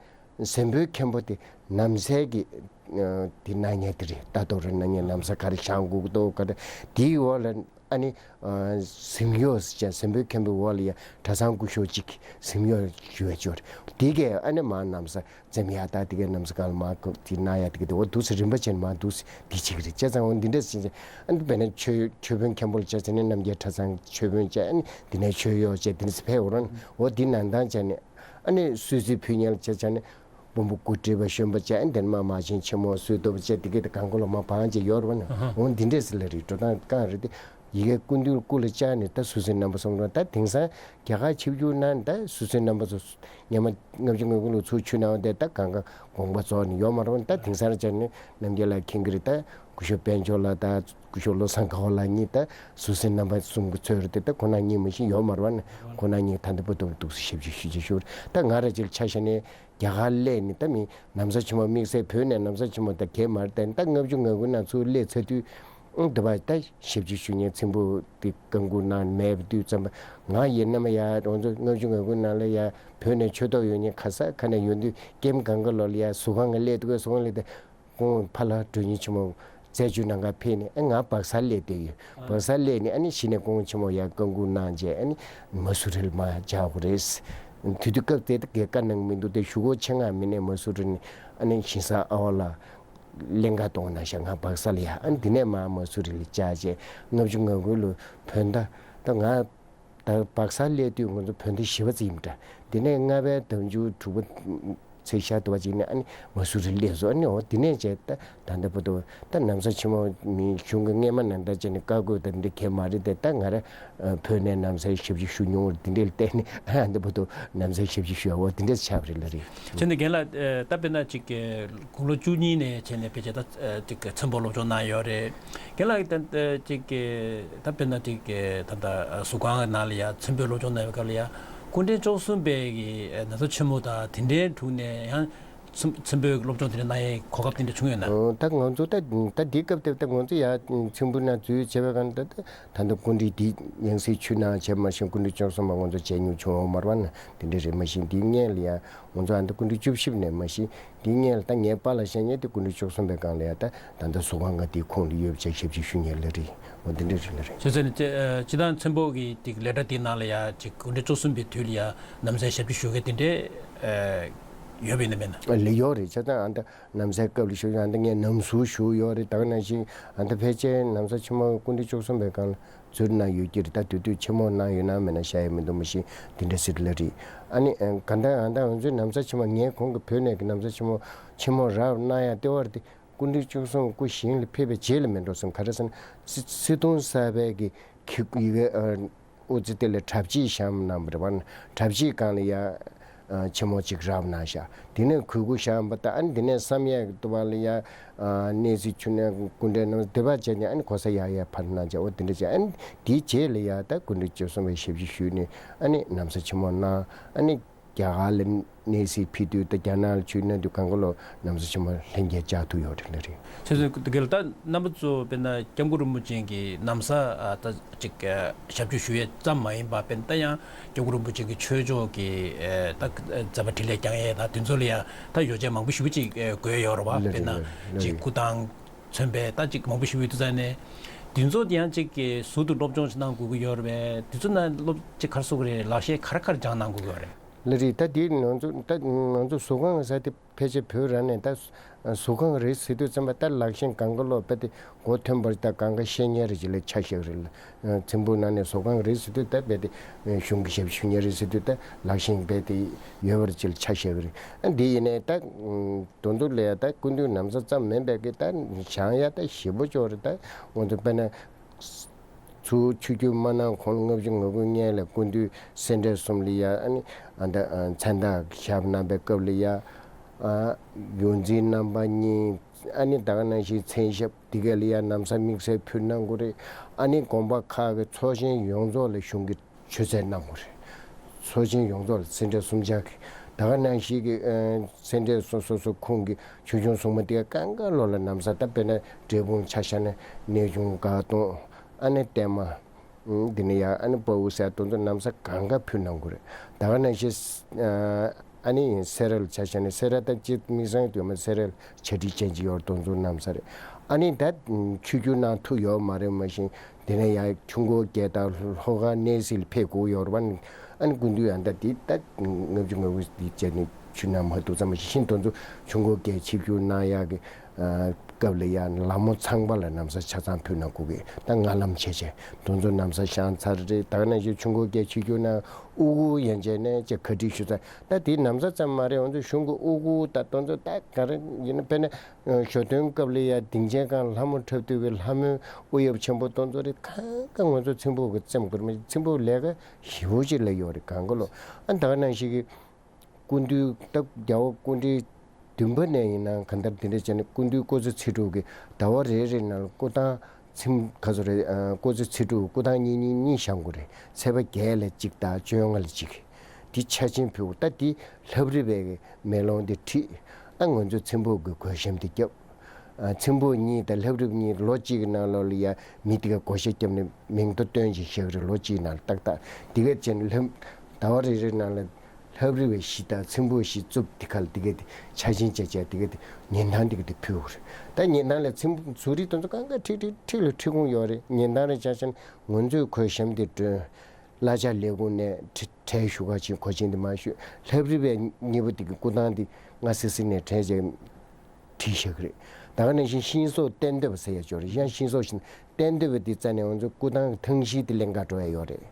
ཟན་ཕོད་མཁན་པོ་དེ་ན་བཟའི་གི་ཨ་དེ་གནང་མཁན་དེ་རེད། ལྟ་རྟོག་རེ་གནང་མཁན། ན་བཟའ་ག་རེ་བཞེངས་དགོས་འདུག་ག་རེ། དེའི་འོག་ལ་ཨ་ནི་ཨ་གཟིམ་གཡོག་ཟེར་བྱས་ཟན་ཕོད་མཁན་པོའི་འོག་ལ་ཡ་གྲྭ་ཚང་སྐུ་ཞབས་གཅིག་གཟིམ་གཡོག་ཞུ་བའི་ཅོར་དེ་གས་ཨ་ནི་མ་ན་བཟའ་འཛེམ་ཡ་ད་དེ་གས་ན་བཟའ་གང་ལ་མ་དེ་གནང་ཡ་དེ་གས་དེ་འོ་འདུག་སེ་རིམ་པ་བྱས་ནས་མ་འདུག་སེ་དེ་བྱེད་ཀྱི་རེད། བྱས་ཙང་འོ་འདི་འདྲ་ཟེར་བྱས་ཨ་ནི་དཔེར་ན་ཆོས་ཆོས་དཔོན་མཁན་པོ་ལ་བྱས་ཙང་ནི་རྣམ་རྒྱལ་གྲྭ་ཚང་ཆོས་དཔོན་བྱས། ཨ་ནི་དེ་ནས་ཆོས་གཡོག་བྱས་དེ་འདྲ་ཟེར་ཕེབས་འོ་ར། འོ་དེ་ནང་ཐང་བྱས་ནས། ཨ་ནི་སུད་སི་ཕུལ་མཁན་ལ་བྱས་བྱས་ནས་དཔོན་པོ་སྐུ་བགྲེས་པ་གཞོན་པ་བྱས། ཨ་ནི་དེ་ནས་མ་མ་བྱན་ཆེན་མོ་སུད་ཏོ་བྱས་དེ་གས་དེ་གང་ག་ལོ་མ་བང་བྱས་ཡོད་རེད་བ། ནི་འོ་འདི་འདྲས་ལ་རེད། འགྲོ་སྟངས་གང་རེད་དེ་ཡི་གེ་སྐུ་མདུན་སྐུ་ལ་བཅར་ནས་ད་སུད་སི་རྣམ་པ་གསུམ་རེད། ད་དེང་སང་རྒྱ་གར་ཆིབས་བསྒྱུར་གནང་ད་སུད་སི་རྣམ་པ་ཚོ་སྔོན་མ་ལྔ་བཅུ་ང་དགུ་ལོ་ཚུར་ཆུ་ནང་བ་དེ་ད་གང་ག་དགོངས་པ་རྫོགས་ནས་ཡོད་མ་རེད་བ། ནི་ད་དེང་སང་རེད་བྱས་ནས་རྣམ་རྒྱལ་ལགས་མཁྱེན་གྱི་རེད། ད་སྐུ་ཞབས་དཔལ་འབྱོར་ལགས་ད་སྐུ་ཞབས་བློ་བཟང་དགའ་བ་ལགས་གཉིས་ད་སུད་སི་རྣམ་པ་གསུམ་གྱི་ཚོད་རེད་དེ། ད་ཁོ་རང་གཉིས་མ་གཞི་ཡོད་མ་རེད་བ། ནི་ཁོ་རང་གཉིས་ད་ལྟ་བར་དུ་འདུག་སེ་ཞབས་ཕྱི་ཞུ་ཅེས་ཞུ། ད་ང་ར་ཅིག་ཆ་བཞག་ནས་རྒྱ་གར་སླེབས་ནས་ད་མི་ན་བཟའ་ཕྱི་མ་དམིགས་བསལ་བོད་ནས་ན་བཟའ་ཕྱི་མ་ད་གས་མ་རེད། ད་ད་ལྔ་བཅུ་ང་དགུ་ནང་ཚུར་སླེབས་ཚར་དུས་ཨང་དེ་བ་ད་ཞབས་ཕྱི་ཞུ་མཁན་ཚེམ་བུ་དེ་བཀའ་འགུག་གནང་མེད་པ་དུས་ཙམ་པ་ང་ཡིན་ན་མ་ཡ་ང་ཚོ་ལྔ་བཅུ་ང་དགུ་ནང་ལ་ཡ་བོད་ནས་ཆོས་ཐོག་ཡོད་མཁན་ག་ས་ག་ནས་ཡོང་དུས་ཀེམ་གང་ག་ལོ་ལ་ཡ་ཟུར་ཁང་ང་སླེབས་འདུག་གས། ཟུར་ཁང་སླེབས་ཏེ། ཁོང་ཕ་ལྷ་གྲོལ་སྙིང་ཆེན་མོ་རྩད་གཅོད་གནང་གར་ཕེབས་ནས། ཨ་ང་སྦག་སར་སླེབས་བསྡད་ཡོད། སྦག་སར་སླེབས་ནས་ཨ་ནི་གཞི་ནས་ཁོང་ཆེན་མོ་ཡར་བཀའ་འགུག་གནང་རྗེས་ཨ་ནི་མ་སུ་རི་ལ་མར་བཅར་དགོས་རེད། དེ་དུས་སྐབས་དེ་དགེ་བཀའ་གནང་མི་འདུག་སྟེ་གཞུག་གུ་ཆེད་མངགས་མི་སྣས་མ་སུ་རི་ནས་ཨ་ནི་ཞིང་ས་ཨ་བ་ལ་གླིང་ག་གཏོང་གནང་ཤག་ང་སྦག་སར་ལ་ཡ། ཨ་ནི་དེ་ནས་མར་མ་སུ་རི་ལ་བཅར་རྗེས་ལྔ་བཅུ་ང་དགུ་ལོ་བོད་ཟླ་ད་ང་། ད་སྦག་སར་སླེབས་དུས་ང་ཚོ་བོད་ཟླ་བཞི་པ་ཙམ་ཡིན་པ་འདྲ། དེ་ནས་ལྔ་པའི་ཟླ་མཇུག་དྲུག་པ་ཚེས་ཤར་དུ་བ་ཅིག་ནས་ཨ་ནི་མ་སུ་རི་སླེབས་སོང་། ཨ་ནི་འོ་དེ་ནས་བྱས་ད་ད་ལྟ་བར་དུ་ད་ན་བཟའ་ཕྱི་མ་མི་གཞུང་གི་སྔས་མ་ནང་ལྟར་བྱས་ནས་བཀའ་བཀོད་དང་འདི་གས་མ་རེད་དེ། ད་ང་ར་བོད་ནས་ན་བཟའི་ཞབས་ཕྱི་ཞུ་མྱོང་བར་དེ་འདྲས་ལ་བརྟེན་ནས་ཨ་ད་ལྟ་བར་དུ་ན་བཟའི་ཞབས་ཕྱི་ཞུ་ཡ་འོ་དེ་འདྲས་ཆགས་པ་རེད་ལ་རེད། བྱས་ནས་རྒན་ལགས་ད་དཔེར་ན་ཅིག་དགུང་ལོ་བཅུ་གཉིས་ནས་བྱས་ནས་ཕལ་ཆེར་ད་ཅིག་ཚེམ་པོ་སློབ་སྦྱོང་གནང་ཡོད་རེད། རྒན་ལགས་ད་ཅིག་ད་དཔེར་ན་ཅིག་ད་ད་ཟུར་ཁང་གི་ནང་ལ་ཡ་ཚེམ་པོའི་སློབ་སྦྱོང་གནང་བའི་སྐབས་ལ་ཡ་སྐུ་ཕྲེང་བཅུ་གསུམ་པའི་གི་ན་བཟའ་ཆེན་མོ་དང་དེ་འདྲའི་དྲུང་ནས་ཡང་ཚེམ་ཚེམ་པོའི་སློབ་སྦྱོང་དེ་འདྲ་གནང་ཡའི་གོ་སྐབས་དེ་འདྲ་བྱུང་ཡོད་ན། ད་ང་ཚོ་ད་ད་འདི་སྐབས་དེ་ད་ང་ཚོ་ཡ་ཚེམ་པོ་ནང་འཛུལ་བྱས་པའི་སྒང་ད་ད་ད་ལྟ་སྐུ་ཕྲེང་འདི་ཡང་སྲིད་ཆུ་ནང་བྱས་མ་ཤེས་སྐུ་ཕྲེང་བཅུ་གསུམ་པ་ང་ཚོ་བྱས་མྱོང་བྱུང་ཡོད་མ་རེད་བ། ན་དེ་འདྲ་རེད། མ་གཞི་འདི་སྔོན་ལ་ཡ་ང་ཚོ་ཨ་ད་སྐུ་ཕྲེང་བཅུ་བཞི་ནས་མ་གཞི་འདི་སྔོན་ལ་ད་ངའི་པཱ་ལགས་བཤད་མཁན་དེ་སྐུ་ཕྲེང་བཅུ་གསུམ་པའི་སྒང་ལ་ཡ་ད་ད་ལྟ་ཟུར་ཁང་ང་དེའི་ཁོངས་ལ་ཡོད་བྱས་ཞབས་ཕྱི་ཞུ་མཁན་ལ་རེད། འོ་འདི་འདྲ་རེད་ལ་རེད། བྱས་ཙང་ནི་སྤྱི་བཏང་ཚེམ་པོ་གི་དེ་ལས་གྲྭ་དེའི་ནང་ལ་ཡ་ཅིག་སྐུ་ཕྲེང་བཅུ་གསུམ་པའི་དུས་ལ་ཡ་ན་བཟའི་ཞབས་ཕྱི་ཞུ་མཁན་དེ་འདྲས་ཡོད་པ་ཡིན་ན་མེད་ན། ལེ་ཡོད་རེད། བྱས་ཙང་ཨ་ད་ན་བཟའི་སྐབས་ལ་ཞུ་ཡ་ཨ་ད་ངས་ནམ་ཟུར་ཞུ་ཡོད་རེད། ད་ག་ནང་བཞིན་ཨ་ད་ཕལ་ཆེར་ན་བཟའ་ཆེན་མོ་སྐུ་ཕྲེང་བཅུ་གསུམ་པའི་སྒང་ལ་འཛུལ་གནང་ཡོད་ཀྱི་རེད། ད་དེ་དུས་ཆེན་མོ་གནང་ཡོད་ན་མེད་ན་ཤེས་ཡ་མི་འདུག་མ་གཞི་དེ་འདྲ་ཟེར་ལ་རེད། ཨ་ནི་ག་ད་ཨ་ད་ང་ཚོའི་ན་བཟའ་ཆེན་མོ་ངའི་གོང་གི་བོད་ནས་ཀྱི་ན་བཟའ་ཆེན་མོ་ཆེན་མོ་རབ་གནང་ཡ་ལྟེ་བ་རེད་དེ། སྐུ་ཕྲེང་བཅུ་གསུམ་སྐུ་ཞིང་ལ་ཕེབས་པའི་རྗེས་ལ་མེད་འགྲོ་སོང་། ག་རེ་ཟེར་ན་སི་སི་ཏུང་གསར་པའི་གི་གི་ཡི་གེ་ཨ་དབུ་རྩེ་དེ་ལ་གྲྭ་ཆས་བཤམས་གནང་བ་རེད་བ། གྲྭ་ཆས་སྒང་ལ་ཡ་ཨ་ཆེན་མོ་གཅིག་རག་གནང་ཤག་དེ་ནས་གོས་སྐུ་བཤམས་པ་དང་། ཨ་ནི་དེ་ནས་བསམ་ཡས་ཀྱི་ལྟེ་བ་ལ་ཡ་ཨ་གནས་ཚུལ་ཆུ་ནས་སྐུ་འདྲ་རྣམས་དེ་བ་བྱས་ནས་ཨ་ནི་གོ་ས་ཡག་ཡག་ཕར་གནང་བྱས། འོ་དེ་འདྲ་བྱས། ཨ་ནི་དེའི་རྗེས་ལ་ཡ་ད་སྐུ་ཕྲེང་བཅུ་གསུམ་པའི་ཞབས་ཕྱི་ཞུས་ནས་ཨ་ནི་ན་བཟའ་ཆེན་མོ་གནང་། ཨ་ནི། རྒྱ་གར་ལ་གནས་གཟིགས་ཕེབས་དུས་ད་རྒྱ་ནག་ལ་ཆུ་སྣོད་དུ་གང་ག་ལོ་ན་བཟའ་ཆེན་མོ་ལྷན་རྒྱས་བཅར་ཐུབ་ཡོད་རེད་ལ་རེད། ཁྱེད་ཚོས་དེ་ག་ལ་ད་རྣམ་པ་ཚོ་དཔེར་ན་སྐྱབས་མགོན་རིན་པོ་ཆེ་གི་ན་བཟའ་ད་ཅིག་ཞབས་ཕྱི་ཞུ་ཡས་ཙམ་མ་ཡིན་པ་དཔེར་ན་ད་ཡང་སྐྱབས་མགོན་རིན་པོ་ཆེ་གི་ཆོས་ཕྱོགས་ཀྱི་ད་མཛད་པ་འཕྲིན་ལས་བསྐྱངས་ཡས་ད་དེ་ཚོ་ལ་ཡང་ད་ཡོ་བྱད་མང་པོ་ཞེ་པོ་ཅིག་དགོས་ཡོད་རེད་བ། དཔེར་ན་ཅིག་སྐུ་ཐང་མཚོན་པའི་ད་ཅིག་མང་པོ་ཞེ་པོ་ཡོད་དུས་ཙང་ནས་དེ་ཚོ་དེ་ཡང་ཅིག་ཟུར་དུ་སློབ་སྦྱོང་ཞིག་གནང་དགོས་ཀྱི་ཡོད་རེད་པས། དེ་ཚོ་ན་སློབ་ཅིག་ག་རེ་ཟེར་དགོས་རེད། ལག་ཤེས་ག་རེ་ག་རེ་སྦྱངས་གནང་དགོས་ཀྱི་ཡོད་རེད། ལགས་རེད། ད་དེ་ང་ཚོ་ད་ང་ཚོ་ཟུར་ཁང་ཟེར་དེ་ཕལ་ཆེར་བོད་རང་ནས་ད་ཟུར་ཁང་རེད་ཟེར་དུས་ཙམ་པ་ད་ལག་ཤེས་གང་ག་ལོ་དཔེ་དེ་མགོ་ཐོན་པར་ད་གང་ག་ཤེས་མཁན་རེད་ཅེས་ལ་ཆ་བཞག་རེད་ལ། ཚེམ་བུ་ནང་ནས་ཟུར་ཁང་རེད་ཟེར་དུས་ད་དཔེ་དེ་གཞུང་གི་ཞབས་ཞུ་མཁན་རེད་ཟེར་དུས་ད་ལག་ཤེས་དཔེ་དེ་ཡོད་པར་ཅེས་ལ་ཆ་བཞག་རེད། ཨ་འདི་ཡིན་ནའི་ད་དོན་དུ་ལས་ད་སྐུ་མདུན་ན་བཟའ་ཙམ་མིན་པའི་གི་ད་བཞེངས་ཡ་ད་ཞེ་པོ་ཅིག་རེད། ད་ང་ཚོ་དཔེར་ན། ཚུར་ཆིབས་བསྒྱུར་མ་གནང་གོང་ལ་ལྔ་བཅུ་ང་དགུ་སྔོན་ལ་སྐུ་མདུན་སེ་འབྲས་གསུམ་ལ་ཡ་ཨ་ནི་ཨ་ད་མཚན་རྟགས་བཞག་གནང་པའི་སྐབས་ལ་ཡ་ཨ་ཡོངས་འཛིན་རྣམ་པ་གཉིས་ ཨ་ནི་ད་ག་ནང་བཞིན་མཚན་ཞབས་དེ་ག་ལ་ཡང་ན་བཟའ་དམིགས་བསལ་ཕུལ་གནང་དགོས་རེད། ཨ་ནི་དགོན་པ་ཁག་གི་ཚོགས་ཆེན་ཡོངས་རྫོགས་ལ་གཞུང་གི་མཆོད་རྫས་གནང་དགོས་རེད། ཚོགས་ཆེན་ཡོངས་རྫོགས་ལ་སེ་འབྲས་གསུམ་ཆར་གྱི་ད་ག་ནང་བཞིན་གྱི་ཨ་སེ་འབྲས་སོ་སོ་སོ་ཁོངས་ཀྱི་ཆོས་སྐྱོང་སྲུང་མ་དེ་ག་གང་ག་ལོ་ལ་ན་བཟའ། ད་དཔེར་ན་འབྲས་སྤུངས་ཆ་བཞག་ན་གནས་ཆུང་དགའ་གདོང་། ཨ་ནི་བརྟན་མ། ཨུམ། འདི་ནས་ཡང་ཨ་ནི་དཔའ་བོ་ཟེར་དེ་ཚོ་ན་བཟའ་གང་ག་ཕུལ་གནང་དགོས་རེད། ད་ག་ནང་བཞིན་ཨ་ནི་སེ་ར་ལ་ཆ་བཞག་ན་སེ་ར་ད་སྤྱིར་དམིགས་བསལ་དུ་མ་སེ་ར་ལ་ཆ་སྒྲིག་ཅན་ཅིག་ཡོད་རེད། དེ་ཚོ་ན་བཟའ་རེད། ཨ་ནི་ད་ཆིབས་བསྒྱུར་གནང་ཐུབ་ཡོད་མ་རེད། མ་གཞི་འདི་ནས་ཡང་ཆུ་འགོ་བརྒྱད་དང་ལྷོ་ཁ་གནས་གཟིགས་ལ་ཕེབས་དགོས་ཡོད་རེད་པ། ཨ་ནི་སྐུ་མདུན་ཡང་ད་འདི་ད་ལྔ་བཅུ་ང་དགུ་འདི་བྱས་ནས་ཆུ་ནང་མ་གཏོགས་ཙམ་མ་ཤེས་ཤིང་། དེ་ཚོ་ཆུ་འགོ་བརྒྱད་ཆིབས་བསྒྱུར་གནང་ཡག་གི་སྐབས་ལ་ཡང་ལ་མོ་ཚང་པ་ལ་ན་བཟའ་ཆ་ཚང་ཕུལ་གནང་དགོས་ཀྱི། ད་ང་ལམ་བྱས་བྱས་དེ་ཚོ་ན་བཟའ་བཞེངས་ཚར་རེད། ད་ག་ནང་བཞིན་ཆུ་འགོ་བརྒྱད་ཆིབས་བསྒྱུར་གནང་དབུ་གུར་ཡན་ཆད་ནས་ཅིག་ག་སྒྲིག་ཞུ་ཚར། ད་དེ་ན་བཟའ་ཙམ་མ་རེད། འོན་ཏེ་གཞུང་གི་དབུ་གུར་ད་དེ་ཚོ་ད་ག་རེ་ཡིན་ན། དཔེར་ན་ཞོ་སྟོན་སྐབས་ལ་ཡང་སྡིངས་ཆའི་སྒང་ལྷ་མོ་འཁྲབ་དུས་ཀྱི་ལྷ་མོའི་དབུ་གཡབ་ཆེན་པོ་དེ་ཚོ་རེད། གང་ག་ང་ཚོ་ཚེམ་བུ་གི་བཙེམ་དགོས་རེད། མ་གཞི་ཚེམ་བུ་ལས་ཀ་ཞེ་པོ་ཅིག་ལས་ཡོད་རེད། གང་ག་ལོ། ཨ་ད་ག་ནང་བཞིན་གྱི་སྐུ་མདུན་ད་རྒྱལ་བ་སྐུ་ཕྲེང་བདུན་པ་ནས་ཡིན་ན་གང་ལྟར་དེ་འདྲ་བྱས་ནས་སྐུ་མདུན་སྐུ་ཚེ་ཚེ་དྲུག་གི་ཟླ་བ་རེ་རེ་ནང་ལ་སྐུ་ཐང་ཚེམ་ག་ཚོད་རེད། ཨ་སྐུ་ཚེ་ཚེ་དྲུག་སྐུ་ཐང་གཉིས་གཉིས་གཉིས་བཞེངས་དགོས་རེད། ཚེས་པ་བརྒྱད་ལ་གཅིག་དང་བཅོ་ལྔ་ལ་གཅིག་དེ་ཆ་ཆེན་ཕུལ། ད་དེ་ལྷ་རིས་པའི་མེ་ལོང་དེ་ཁྲིད། ཨ་ང་ཚོ་ཚེམ་བུ་གི་གོས་ཞབས་དེ་བརྒྱབ། ཨ་ཚེམ་བུ་གཉིས་དང་ལྷ་རིས་པ་གཉིས་ལོ་གཅིག་གི་ནང་ལོགས་ལ་ཡ་མི་དེ་ག་གོས་ཞབས་བརྒྱབ་ནས་མིང་ཐོ་སྟོན་ཅིག་བཞག་རེད། ལོ་གཅིག་ནང་ལ་ཏག་ཏག་དེ་ག་བྱས་ནས་ལྷ་ཟླ་བ་རེ་རེ་ནང་ལ་ལྷ་རིས་པ་བཞི་དང་ཚེམ་བུ་བཞི་བཙུགས། དེ་ག་ལ་དེ་ག་དེ་ཆ་ཆེན་བྱས་བྱས་དེ་ག་དེ་ཉིན་ཐང་དེ་ག་དེ་ཕུལ་བ་རེད། ད་ཉིན་ཐང་ལ་ཚེམ་བུ་ཟུར་རིས་དེ་ཚོ་གང་ག་ཁྲིག་ཁྲིག་ཁྲིག་ལ་ཁྲིད་ཁུངས་ཡོད་རེད། ཉིན་ཐང་རེ་བྱས་བྱས་ན་ང་ཚོས་གོས་ཞབས་དེ་སྒྲོན། བླ་ཆེན་ལས་ཁུངས་ནས་གྲལ་གྲལ་ཞུ་ག་ཕྱིན། གོས་ཆེན་དེ་མར་ཞུས། ལྷ་རིས་པའི་གཉིས་པོ་དེ་གི་སྐུ་ཐང་དེ་སྔ་སི་སི་ནས་གྲལ་བྱས་བྲིས་བཞག་གི་རེད། ད་ག་ནང་བཞིན་ཤིང་བཟོ་གཏན་སྡོད་པ་ཟེར་ཡ་ཅིག་ཡོད་རེད། ཡང་ཤིང་བཟོ་ཞིག་གཏན་སྡོད་པ་དེ་རྩ་ནས་ང་ཚོ་སྐུ་ཐང་གི་ཐང་ཤིང་དེ་ལེན་ག་འགྲོ་ཡ་ཡོད་རེད།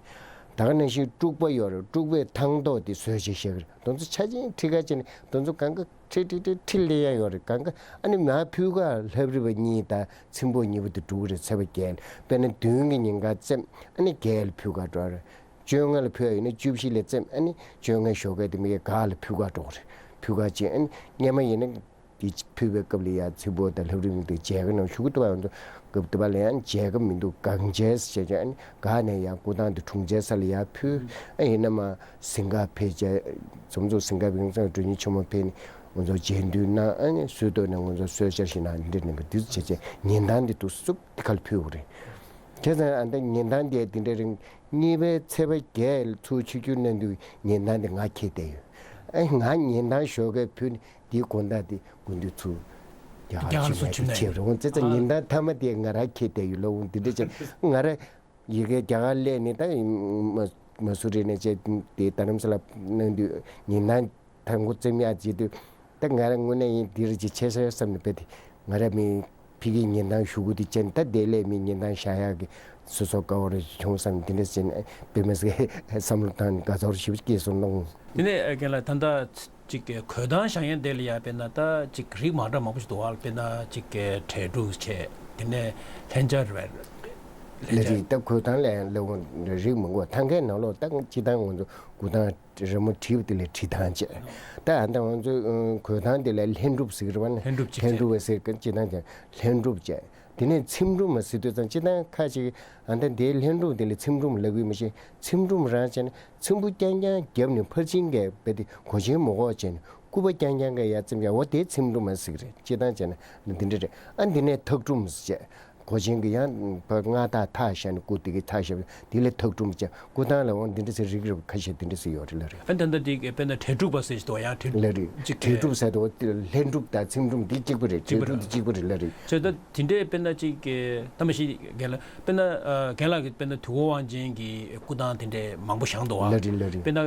ད་ག་ནང་བཞིན་སྤྲུག་པ་ཡོད་རེད། སྤྲུག་པའི་ཐང་ཐོག་དེ་བཟོས་བྱས་བཞག་གི་རེད། དེ་ཚོ་ཆ་ཆེན་ཁྲི་ཁ་ཅན་དེ་ཚོ་གང་ག་ཁྲི་ཁྲི་ཁྲི་ཁྲི་ལེན་ཡ་ཡོད་རེད། གང་ག་ཨ་ནི་མར་ཕུལ་ག་ལྷ་རིས་པ་གཉིས་དང་ཚེམ་བུ་གཉིས་པོ་དེ་འགྲོ་གི་རེད། ཚེས་པ་བརྒྱད་ལ། དཔེར་ན་བདུན་གྱི་ཉིན་ག་བཙེམ། ཨ་ནི་བརྒྱད་ལ་ཕུལ་ག་འགྲོ་རེད། བཅོ་ལྔ་ལ་ཕུལ་ཡ་ཡིན་ན་བཅུ་བཞི་ལ་བཙེམ། ཨ་ནི་བཅོ་ལྔ་ཞོགས་ཀས་དེ་མི་ག་ལ་ཕུལ་ག་འགྲོ་གི་རེད། ཕུལ་ག་ཅིག་ཨ་ནི་སྔོན་མ་ཡིན་ན་དེ་ཕུལ་བའི་སྐབས་ལ་ཡ་ཚེམ་བུ་དང་ལྷ་རིས་པ་གཉིས་དེ་མཇལ་ཁ་གནང་ཞུ་གི་འདུག་པ། ང་ཚོ་སྐབས་དེ་བ་ལ་ཡང་མཇལ་ཁ་མི་འདུག་གང་མཇལ་ཟེར་བྱས་ཨ་ནི་ག་ནས་ཡང་སྐུ་ཐང་དེ་དྲུང་འཚར་ས་ལ་ཡར་ཕུལ། ཨ་ཡིན་ན་མར་གཟིམ་ཁང་ཕེབས་བྱས། མཚམས་མཚམས་གཟིམ་ཁང་ཕེབས་ཙང་མགྲོན་གཉེར་ཆེན་མོ་ཕེབས་ནས་ང་ཚོ་རྗེས་མཐུན་གནང་། ཨ་ནི་སྲོལ་གཏོད་ནས་ང་ཚོ་གསོལ་ཇ་ཞིག་གནང་། འདི་འདྲ་གནང་གི་འདུག་བྱས་བྱས་ཉིན་ཐང་འདི་འདུག་སུབ་འདི་ག་ལ་ཕུལ་དགོས་རེད། བྱས་ཙང་ཨ་ནི་ཉིན་ཐང་འདི་འདི་འདྲ་རིང་གཉིས་པའི་ཚེས་པ་བརྒྱད་ལ་ཚུར་ཆིབས་བསྒྱུར་གནང་དུས་ཉིན་ཐང་འདི་ང་འཁྱེར་བསྡད་ཡོད། ཨ་ང་ཉིན་ཐང་ཞོགས་ཀས་ཕུལ་ནས་འདིའི་དགོང་དག་འདི་དགུན་དུས་ཚུར་རྒྱ་གར་རྒྱ་གར་ཕྱིན་ཚུར་ནས་ཕྱིན་ནས་ཕྱིན་རེད། འོང་བྱས་ཙང་ཨ་ཉིན་ཐང་མཐའ་མ་དེ་ང་རང་འཁྱེར་བསྡད་ཡོད་ལ། འོང་འདི་འདྲ་བྱས་ང་རང་ཡ་གི་རྒྱ་གར་སླེབས་ནས་ད་མ་མ་སུ་རི་ནས་བྱས་དེ་རྡ་རམ་ས་ལ་གནང་དུས་ཉིན་ཐང་དང་པོ་བཙེམ་ཡག་བྱེད་དུས་ད་ང་རང་དངོས་གནས་ཡིན་འདི་རེད་ཅེས་ཆེ་ས་བསམ་ནས་བས་ཏེ་ང་རང་མི་ཕ་གིའི་ཉིན་ཐང་ཞུ་གུ་དེ་བྱས་ནས་ད་དེ་སླེབས་མི་ཉིན་ཐང་བཞག་ཡག་གི་སོ་སོ་དཀའ་བ་རེ་བྱུང་བསམ་ནས་དེ་འདྲ་བྱས་ནས་དཔེ་མི་སྲིད་བསམ་བློ་བཏང་ནས་དགའ་ཚོར་ཞེ་པོ་སྐྱེས་སོང་གནང་། དེ་ནས་རྒན་ལགས་ད་ལྟ་ཅིག་གི་གོས་ཐང་བཞེངས་ཡས་དེ་ལ་ཡ་དཔེར་ན་ད་ཅིག་རིགས་མ་འདྲ་མང་པོ་ཞིག་འདུག་བ། དཔེར་ན་ཅིག་གི་གྲལ་སྒྲུག་བྱས། དེ་ནས་ལྷན་སྦྱར་རེད། ལས་རིགས་ད་གོས་ཐང་ལས་ལས་རིགས་མང་པོ། ཐང་གའི་ནང་ལོགས་ད་སྤྱིར་བཏང་ང་ཚོ་གོས་ཐང་རི་མོ་བྲིས་པ་དེ་ལ་བྲིས་ཐང་བྱས། ད་ཨ་ད་ང་ཚོ་གོས་ཐང་དེ་ལ་ལྷན་སྒྲུབ་ཟེར་གི་རེད་བ། ལྷན་སྒྲུབ་ཅིག་ལྷན་སྒྲུབ་བ་ཟེར་གི་སྤྱིར་བཏང་ཀྱང་ལྷན་སྒྲུབ་བྱས། དེ་ནས་ཚེམ་དྲུབ་མ་ཟེར་དུས་ཙང་སྤྱིར་བཏང་ཁ་ཅིག་ཨ་ད་དེའི་ལྷན་སྒྲུབ་དེ་ལ་ཚེམ་དྲུབ་ལབ་གི་མི་ཤེས། ཚེམ་དྲུབ་རང་བྱས་ན་ཚེམ་བུ་རྐྱང་རྐྱང་བརྒྱབ་ནས་ཕར་ཕྱིན་གས་བས་ཏེ་གོས་ཆེན་མོ་གོག་བྱས་ནས་སྐུད་པ་རྐྱང་རྐྱང་གས་ཡར་བཙེམ་ཡ། འོ་དེ་ཚེམ་དྲུབ་མ་ཟེར་གི་རེད། སྤྱིར་བཏང་བྱས་ན་འདི་འདྲ་རེད། ཨ་འདི་ནས་ཐག་དྲུབ་མ་ཟེར་བྱས། གོས་ཆེན་གྱི་ཡང་ཕར་སྔ་ཐག་ཐག་བཞག་ནས་སྐུ་དེ་གི་ཐག་བཞག་པ་དེ་ལ་ཐག་དྲུབ་བྱས། སྐུ་ཐང་ལ་འོང་འདི་འདྲ་ཟེར་རིགས་རུས་ཁ་ཤས་འདི་འདྲ་ཟེར་ཡོད་རེད་ལ་རེད། ཨ་ད་ལྟ་དེ་དཔེར་ན་གྲལ་སྒྲུག་པ་ཟེར་ཞིག་འདུག་ཡང་གྲལ་ལ་རེད། གྲལ་སྒྲུག་ཟེར་དུས་ལྷན་སྒྲུབ་དང་ཚེམ་དྲུབ་འདི་གཅིག་པ་རེད། གྲལ་སྒྲུག་འདི་གཅིག་པ་རེད་ལ་རེད། བྱས་ད་དེ་འདྲའི་དཔེར་ན་ཅིག་གི་ད་མ་གཞི་རྒན་ལགས་དཔེར་ན་ཨ་རྒན་ལགས་ཀྱིས་དཔེར་ན་དུས་འཁོར་དབང་ཆེན་གྱི་སྐུ་ཐང་དེ་འདྲའི་མང་པོ་བཞེངས་འདུག་བ། ལ་རེད་ལ་རེད། དཔེར་ན་ཨ་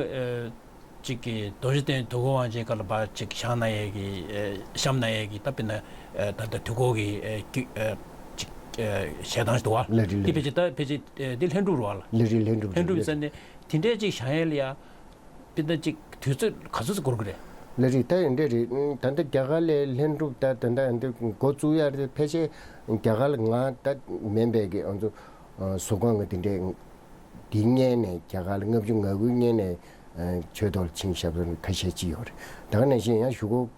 ཅིག་གི་རྡོ་རྗེ་གདན་དུས་འཁོར་དབང་ཆེན་སྐབས་ལ་ཕར་ཅིག་བཞེངས་གནང་ཡས་ཀྱི་ཨ་བཤམས་གནང་ཡས་ཀྱི་ད་དཔེར་ན་ཨ་ད་ལྟ་དུས་འཁོར་གྱི་ཨ་ཀི་ཨ་ཅིག་ཨ་ཞལ་ཐང་ཞིག་འདུག་བ། ལ་རེད་ལ་དེ་རེད། ཕལ་ཆེར་ད་ཕལ་ཆེར་ཨ་འདི་ལྷན་སྒྲུབ་རེད་བ་ལ། ལ་རེད་ལྷན་སྒྲུབ་ལྷན་སྒྲུབ་རེད། ཟེར་ནས་དེ་འདྲའི་ཅིག་བཞེངས་ཡས་ལ་ཡ། དཔེར་ན་ཅིག་དུས་ཚོད་ག་ཚོད་ཙམ་འགོར་གི་རེད། ལ་རེད། ད་འདི་རེད། ད་ལྟ་རྒྱ་གར་ལ་ལྷན་སྒྲུབ་ད་ད་ལྟ་འདི་འགོ་བཙུགས་ཡ་རེད། ཕལ་ཆེར་རྒྱ་གར་ལ་ང་ད་མིན་པའི་གི་ང་ཚོ་ཨ་གཟུགས་ཁང་གི་དེ་འདྲའི་འདི་སྔོན་ནས་རྒྱ་གར་ལ་ལྔ་བཅུ་ང་དགུའི་སྔོན་ནས་ཨ་ཆོས་ཐོག་ལ་ཕྱིན་བཞག་པ་ཁ་ཤས་ཅིག་ཡོད་རེད། ད་ག་ནང་བཞིན་ཡང་གཞུག་གུ་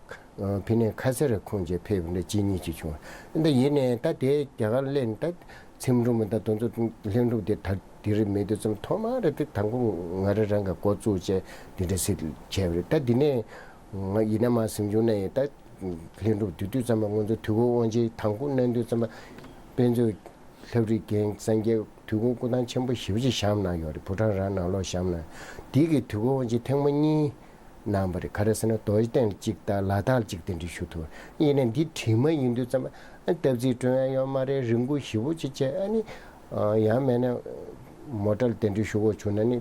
ཕི་ནས་ཁ་སེར་ཁུང་བྱས་ཕེབས་པ་འདྲ་གཅིག་གཉིས་ཅིག་བྱུང་། འདི་ཡིན་ནས་ད་དེ་རྒྱ་གར་སླེབས་ནས་ད་ཚེམ་དྲུང་མི་ད་དོན་ཚོ་ལྷན་དྲུང་དེ་ད་དེ་རིགས་མེད་དུས་ཙམ་ཐོག་མ་རེད་དེ། དང་པོ་ང་རང་རང་གི་འགོ་བཙུགས་བྱས་འདི་འདྲ་སེ་བྱས་པ་རེད། ད་འདི་ནས་ང་ཡིན་ན་མ་གཟིམ་ཆུང་ནས་ད་ལྷན་དྲུང་དུས་དུས་ཙམ་པ་ང་ཚོ་དུས་འཁོར་དབང་ཆེན་དང་པོ་གནང་དུས་ཙམ་པ་དཔེ་མཛོད་ལྷ་བྲིས་རྒྱན་སངས་རྒྱས་དུས་འཁོར་སྐུ་ཐང་ཆེན་པོ་ཞེ་པོ་ཅིག་བཞེངས་གནང་ཡོད་རེད། ཕོ་བྲང་རང་ནང་ལོགས་བཞེངས་གནང་། དེ་གི་དུས་འཁོར་དབང་ཆེན་ཐེངས་མ་གཉིས་གནང་བ་རེད། ག་རེ་ཟེར་ན་རྡོ་རྗེ་གདན་གཅིག་དང་ལ་དྭགས་གཅིག་གདན་འདྲེན་ཞུ་ཐུབ། ཡིན་ནའི་འདི་བྲིས་མ་ཡིན་དུས་ཙམ་པ་ཨ་སྟབས་རྩིས་སྤྲོད་ཡ་ཡོད་མ་རེད། རིན་གོང་ཞེ་པོ་ཅིག་བྱས། ཨ་ནི་ཡང་མེད་ན་མོ་ཊ་ལ་གདན་འདྲེན་ཞུ་དགོས་བྱུང་ན་ནི་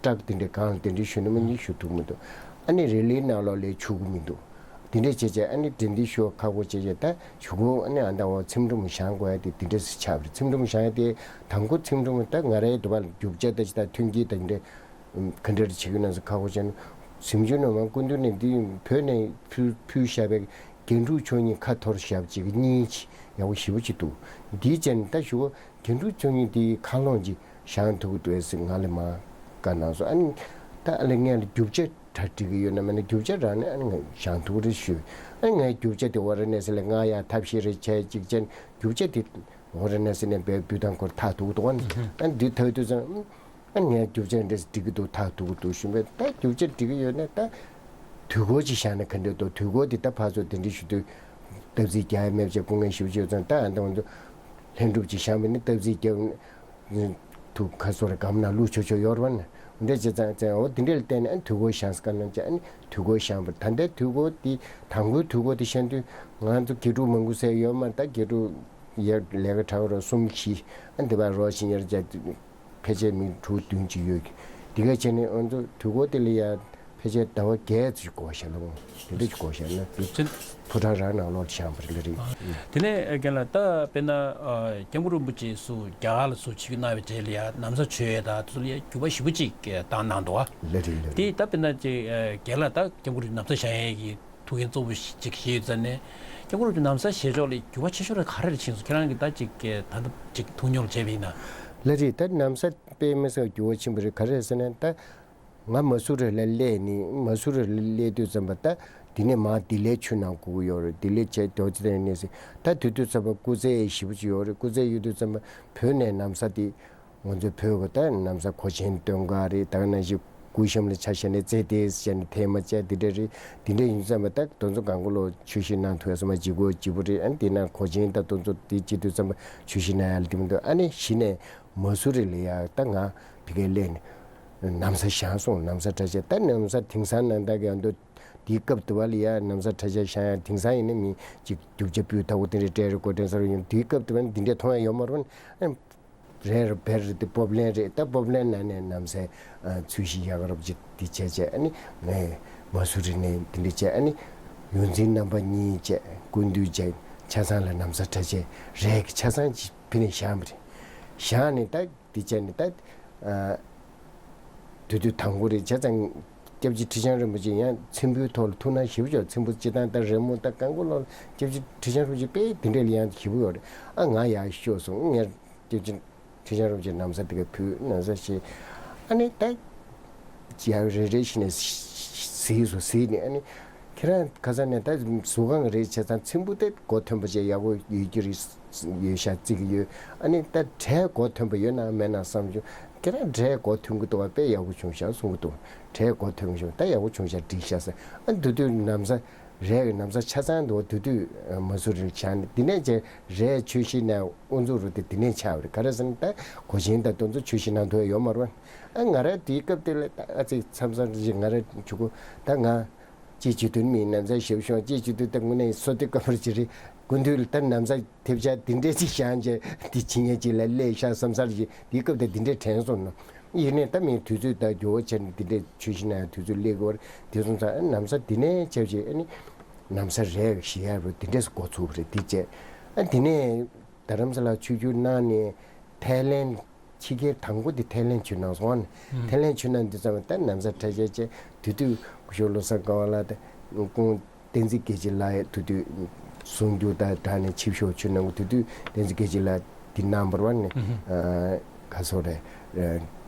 ཊག་དེ་འདྲའི་སྒང་ལ་གདན་འདྲེན་ཞུ་ན་མ་ནི་ཞུ་ཐུབ་མི་འདུག་ཨ་ནི་རི་ལིའི་ནང་ལོགས་ལ་ཆུག་གི་མི་འདུག་དེ་འདྲས་བྱས་བྱས་ཨ་ནི་གདན་འདྲེན་ཞུ་བ་ཁག་པོ་བྱས་བྱས། ད་གཞུག་གུ་ཨ་ནི་ཨ་ད་འོ་ཚེམ་དྲུང་བཞེངས་དགོས་ཡ་དེ་དེ་འདྲས་སུ་ཆགས་པ་རེད། ཚེམ་དྲུང་བཞེངས་ཡ་དེ་དང་པོ་ཚེམ་དྲུང་ད་ང་རའི་འདུག་པ་ལ་རྒྱུ་ཆ་ད་ཅི་ད་མཐུན་རྐྱེན་ད་འདི་འདྲས་ག་འདྲས་བྱེད་ཀྱི་ན་ཟེར་ཁག་པོ་བྱས་ན། གཟིམ་ཆུང་ནང་མ་སྐུ་མདུན་ནས་འདི་བོད་ནས་ཕུལ་ཕུལ་བཞག་པའི་རྒྱན་དྲུག་མཆོག་གཉིས་ཁ་འཐོར་བཞག་ཅིག་གཉིས་ཡག་པོ་ཞེ་པོ་ཅིག་འདུག་འདིའི་རྗེས་ནས་ད་ཞུ་བ་རྒྱན་དྲུག་མཆོག་གཉིས་དེའི་ཁ་ལོང་ཅིག་བཞེངས་ཐུབ་ཀྱི་འདུག་ཟེར་ང་ལ་མ་བཀའ་གནང་སོང་། ཨ་ནི་ད་ཨ་ལེ་ངས་ལ་རྒྱུ་ཆ་གྲ་སྒྲིག་གི་ཡོད་ན་མེད་ན་རྒྱུ་ཆ་རག་ནས་ཨ་ནི་ང་བཞེངས་ཐུབ་རེ་ཞུས། ཨ་ནི་ངའི་རྒྱུ་ཆ་དེ་ཝ་ར་ཎ་སི་ལ་ང་ཡང་ཐབས་ཤེས་རེ་བྱས་ཅིག་བྱས་ནས་རྒྱུ་ཆ་དེ་ཝ་ར་ཎ་སི་ནས་བས་འབུལ་སྟངས་སྐོར་ཐག་ཐུག་འདུག་ཨ་ནི་ཨ་ནི་འདི་ཐག་ཐུག་ཙང་ཨ་ནི་ངས་རྒྱུ་ཆ་འདྲ་སྒྲིག་གི་འདུག་ཐག་ཐུག་གི་འདུག་ཞུས་པས། ད་རྒྱུ་ཆ་སྒྲིག་གི་ཡོད་ན་ད་དུས་འཁོར་ཅིག་བཞེངས་ན་ག་འདྲ་འདུག་དུས་འཁོར་དེ་ད་ཕར་ཚུར་དེ་འདྲ་ཞུ་དུས་སྟབས་རྩིས་རྒྱག་ཡ་མེད་པ་བྱས་སྐུ་ངལ་ཞེ་པོ་ཅིག་ཡོད་ཙང་། ད་ཨ་ནི་ད་ང་ཚོ་ལྷན་སྒྲུབ་ཅིག་བཞེངས་པ་ནི་སྟབས་རྩིས་རྒྱག་དུ་ཁ་སོ་རེ་སྒམ་ནང་བླུགས་ཆོག་ཆོག་ཡོད་རེད་པ། ནི་འདི་འདྲ་བྱས་ཙང་ཙང་འོ་འདི་འདྲ་ལ་བརྟེན་ནས་ཨ་ནི་དུས་འཁོར་བཞེངས་སྐབས་ནང་བྱས་ཨ་ནི་དུས་འཁོར་བཞེངས་པ་རེད། ད་ལྟའི་དུས་འཁོར་འདི་དང་པོའི་དུས་འཁོར་འདི་བཞེངས་དུས་ང་ཚོ་དགེ་ཕྲུག་མང་པོ་ཟེར་ཡོད་མ་རེད། ད་དགེ་ཕྲུག་ཡར་ལས་ཀ་གྲགས་རོགས་གསུམ་བཞི་ཨ་འདི་པར་རོགས་ཤིག་ཉར་བྱས་ཕལ་ཆེར་མི་དྲུག་བདུན་ཅིག་ཡོད་ཀྱི། འདི་ག་བྱས་ནས་ང་ཚོ་དུས་འཁོར་འདི་ལ་ཡ་ཕལ་ཆེར་ཟླ་བ་བརྒྱད་ཙམ་འགོར་ཤག་ལ་འོང་། དེ་འདྲ་ཅིག་འགོར་ཤག་ན། ལུགས་ཚན། ཕོ་བྲང་རང་ནང་ལོགས་ལ་བཞེངས་པ་རེད། ལ་རེད། དེ་ནས་རྒན་ལགས་ད་དཔེར་ན་ཨ་སྐྱབས་མགོན་རིན་པོ་ཆེ་སུ་རྒྱ་གར་ལ་སུ་ཆིབས་བསྒྱུར་གནང་བའི་རྗེས་ལ་ཡ་ན་བཟའ་མཆོད་ཡས་དང་དེ་ཚོ་ལ་ཡ་འགྱུར་བ་ཞེ་པོ་ཅིག་བཏང་གནང་འདུག་བ། ལ་རེད། ལ་རེད། དེ་ད་དཔེར་ན་ཅིག་ཨ་རྒན་ལགས་ད་སྐྱབས་མགོན་རིན་པོ་ཆེ་ན་བཟའ་བཞེངས་ཡས་ཀྱི་ཐུགས་འགན་གཙོ་བོ་ཞིག་ཅིག་བཞེས་ཡོད་ཙང་ནས་སྐྱབས་མགོན་རིན་པོ་ཆེ་ན་བཟའ་བཞེས་ཕྱོགས་ལ་འགྱུར་བ་ཆེ་ཤོས་ར་ག་རེ་རེད་ཕྱིན་སོང་། ཁྱེད་རང་གིས་ད་ཅིག་ད་ལྟ་ཅིག་ཐུགས་མྱོང་བྱས་པ་ཡིན་ན། ལ་རེད། ད་ན་བཟའ་དཔེ་མི་སྲིད་འགྱུར་བ་ཕྱིན་པ་རེད། ག་རེ་རེད་ཟེར་ན་ད། ང་མ་སུ་རི་ལ་སླེབས་ནི། མ་སུ་རི་ལ་སླེབས་དུས་ཙམ་པ་ད་འདི་ནས་མར་ལྡི་ལིར་ཆུ་ནང་སྒུག་གི་ཡོད་རེད། ལྡི་ལི་བྱས་རྡོ་རྗེ་གདན་ནས་ཟིན། ད་དུས་དུས་ཙམ་པ་སྐུ་ཚེ་ཞེ་པོ་ཅིག་ཡོད་རེད། སྐུ་ཚེ་ཡོད་དུས་ཙམ་པ་བོད་ནས་ན་བཟའ་དེ་ང་ཚོའི་བོད་ཀྱི་ད་ན་བཟའ་གོས་ཆེན་སྟོན་ག་རེད། ད་ག་ནང་བཞིན་གུར་གཤམ་ལ་ཆ་བཞག་ནས་རྩེ་དེ་བྱས་ནས་ཐལ་མོ་བྱས་དེ་འདྲ་རེད། དེ་འདྲ་ཡིན་ཙམ་པ་ད་དེ་ཚོ་གང་ག་ལོ་ཆོས་ཞུ་གནང་ཐུབ་ཡ་སོ་མ་ལྗིད་ཁོག་ལྗིད་པོ་རེད། ཨ་ནི་དེ་ན་གོས་ཆེན་ད་དེ་ཚོ་དེ་བྱེད་དུས་ཙམ་པ་ཆོས་ཞུ་གནང་ཡ་ལ་དེ་མི་འདུག་ཨ་ནི་གཞི་ནས་མ་སུ་རི་ལ་ཡ་ད་ང་ཕ་གིར་སླེབས་ནས། ན་བཟའ་བཞེངས་སོང་། ན་བཟའ་གྲྭ་ཆས། ད་ན་བཟའ་དེང་སང་ནང་ད་གི་ཨ་མདོ་དེའི་སྐབས་དུ་བ་ལ་ཡ་ན་བཟའ་གྲྭ་ཆས་བཞེངས་ཡ་དེང་སང་ཡིན་ན་མི་གཅིག་རྒྱུ་ཆ་སྤུས་དག་པོ་དེ་འདྲ་སྤྲད་རེད། གོ་དྲན་ས་རུ་ཡོང་དུས་སྐབས་དུ་བ་ནི་འདི་འདྲ་མཐོང་ཡ་ཡོད་མ་རེད། ཨ་རེད་རེད་བེར་རེད་དེ་སྤོབས་ལེན་རེད། ད་སྤོབས་ལེན་ནང་ནས་ན་བཟའ་ཨ་ཚུལ་བཞིན་ཡག་རབ་ཅིག་འདི་བྱས་བྱས་ཨ་ནི་ངས་མ་སུ་རི་ནས་འདི་འདྲ་བྱས་ཨ་ནི་ཡོངས་འཛིན་རྣམ་པ་གཉིས་བྱས་སྐུ་མདུན་བྱས་ཆ་ཚང་ལ་ན་བཟའ་གྲྭ་ཆས་རས་ཀྱི་ཆ་ཚང་ཅིག་ཕུལ་ནས་བཞེངས་པ་རེད། བཞེངས་ནས་ད། དེ་བྱས་ནས་ད། ཨ། དུས་དུས་དང་པོ་རེད་བྱས་ཙང་། སྐྱབས་རྗེ་ཁྲི་བྱང་རིན་པོ་ཆེ་ཡང་ཚེམ་བུའི་ཐོག་ལ་ཐུགས་སྣང་ཞེ་པོ་ཅིག་ཡོད། ཚེམ་བུ་སྤྱི་བཏང་ད་རི་མོ་ད་གང་གོ་ལོག་སྐྱབས་རྗེ་ཁྲི་བྱང་རིན་པོ་ཆེ་དཔེ་དེ་འདྲས་ལ་ཡང་ཞེ་པོ་ཡོད་རེད། ཨ་ང་ཡར་ཤོག་སོང་། ངས་སྐྱབས་རྗེ་ཁྲི་བྱང་རིན་པོ་ཆེ་ན་བཟའ་དེ་ག་ཕུལ་ན་བཟའ་བཞེས། ཨ་ནི་ད། ཅི་ཡང་རེ་རེ་བཞིན་ནས་གཟིགས་སོ་གཟིགས་ནས་ཨ་ནི། ཁྱེད་རང་ཁ་སང་ནས་ད་གཟུགས་ཁང་རེད་བྱས་ཙང་ཚེམ་བུ་དེ་གོ་མཐོན་པོ་བྱས་ཡག་པོ་ཡོད་ཀྱི་རེད། ཡོད་ཤག་བརྩི་གི་ཡོད། ཨ་ནི་ད་གྲས་གོ་མཐོན་པོ་ཡོད་ན་མེད་ན་བསམ་བྱུང་། ཁྱེད་རང་གྲས་གོ་མཐོན་གི་འདུག་བ། དཔེ་ཡག་པོ་བྱུང་ཤག་གསུང་གི་འདུག་གྲས་གོ་མཐོན་གི་བྱུང་ད་ཡག་པོ་བྱུང་ཤག་འགྲིག་ཤག་ཟེར། ཨ་འདི་དུས་ན་བཟའ་རས་ཀྱི་ན་བཟའ་ཆ་ཚང་འདུག་དུས་དུས་མ་སུ་རི་ཆགས་ནས་འདི་ནས་ཅེ་རས་ཆོས་གཞིས་ནས་དབུ་འཛུགས་རུ་དེ་འདི་ནས་ཆགས་པ་རེད། ག་རེ་ཟེར་ན་ད་གོས་ཆེན་དང་དེ་ཚོ་ཆོས་གཞིས་ནང་དུ་ཡོད་མ་རེད། ཨ་ང་རང་དེའི་སྐབས་དེ་ལ་ད་ཨ་ཙི་མཚམས་མཚམས་ཅིག་ང་རང་ཆུ་ཁོ་ད་ང་ཅི་བྱེད་དོན་མིན་ན་བཟའ་ཞབས་ཞུ་ཅི་བྱེད་དོན་ད་དངོས་གནས་སོ་དེ་སྐབས་རེ་ཅི་རེད། དགུན་དུས་ལ་ད་ན་བཟའ་ཐེབས་ཆག་དེ་འདྲས་ཅིག་བཞེངས་བྱས་དེ་ཕྱི་ཉིན་ཅིག་ལ་སླེབས་ཤག་བསམ་སར་ཅིག་དེའི་སྐབས་དེ་དེ་འདྲས་དྲན་སོང་ན། ཡིན་ནའི་ད་མིའི་དུས་ཚོད་ད་འགྱུར་བ་ཆེ་ནས་དེ་འདྲས་ཆོས་གཞིས་ནང་ཡང་དུས་ཚོད་སླེབས་དགོས་རེད། དེ་སོང་ཙང་ཨ་ན་བཟའ་དེ་ནས་ཆབས་ཅིག་ཨ་ནི་ན་བཟའ་རས་བཞེས་ཡག་རུ་དེ་འདྲས་སུ་འགོ་ཚུགས་པ་རེད། དེ་བྱས་ཨ་དེ་ནས་རྡ་རམ་ས་ལ་ཆིབས་བསྒྱུར་གནང་ནས་ཐའི་ལེན། ཕྱི་རྒྱལ་དང་པོ་དེ་ཐའི་ལེན་ཆིབས་གནང་སོང་ཨ་ནི། ཨང་། ཐའི་ལེན་ཆིབས་གནང་དུས་ཙམ་ད་ན་བཟའ་གྲྭ་ཆས་བྱས་དེ་དུས་སྐུ་ཞབས་བློ་བཟང་དགའ་བ་ལགས་དང་སྐུ་ངོ་བསྟན་འཛིན་རྒྱལ་གཅེས་ལགས་དེ་དུས་གསུང་སྒྱུར་དང་སྦྲགས་ནས་ཆིབས་ཞབས་ཆིབས་གནང་དེ་དུས་བསྟན་འཛིན་རྒྱལ་གཅེས་ལགས་དེ་གནང་བར་བ་ནི། ཨང་། ཨ་ག་སོ་རེད། ཨ་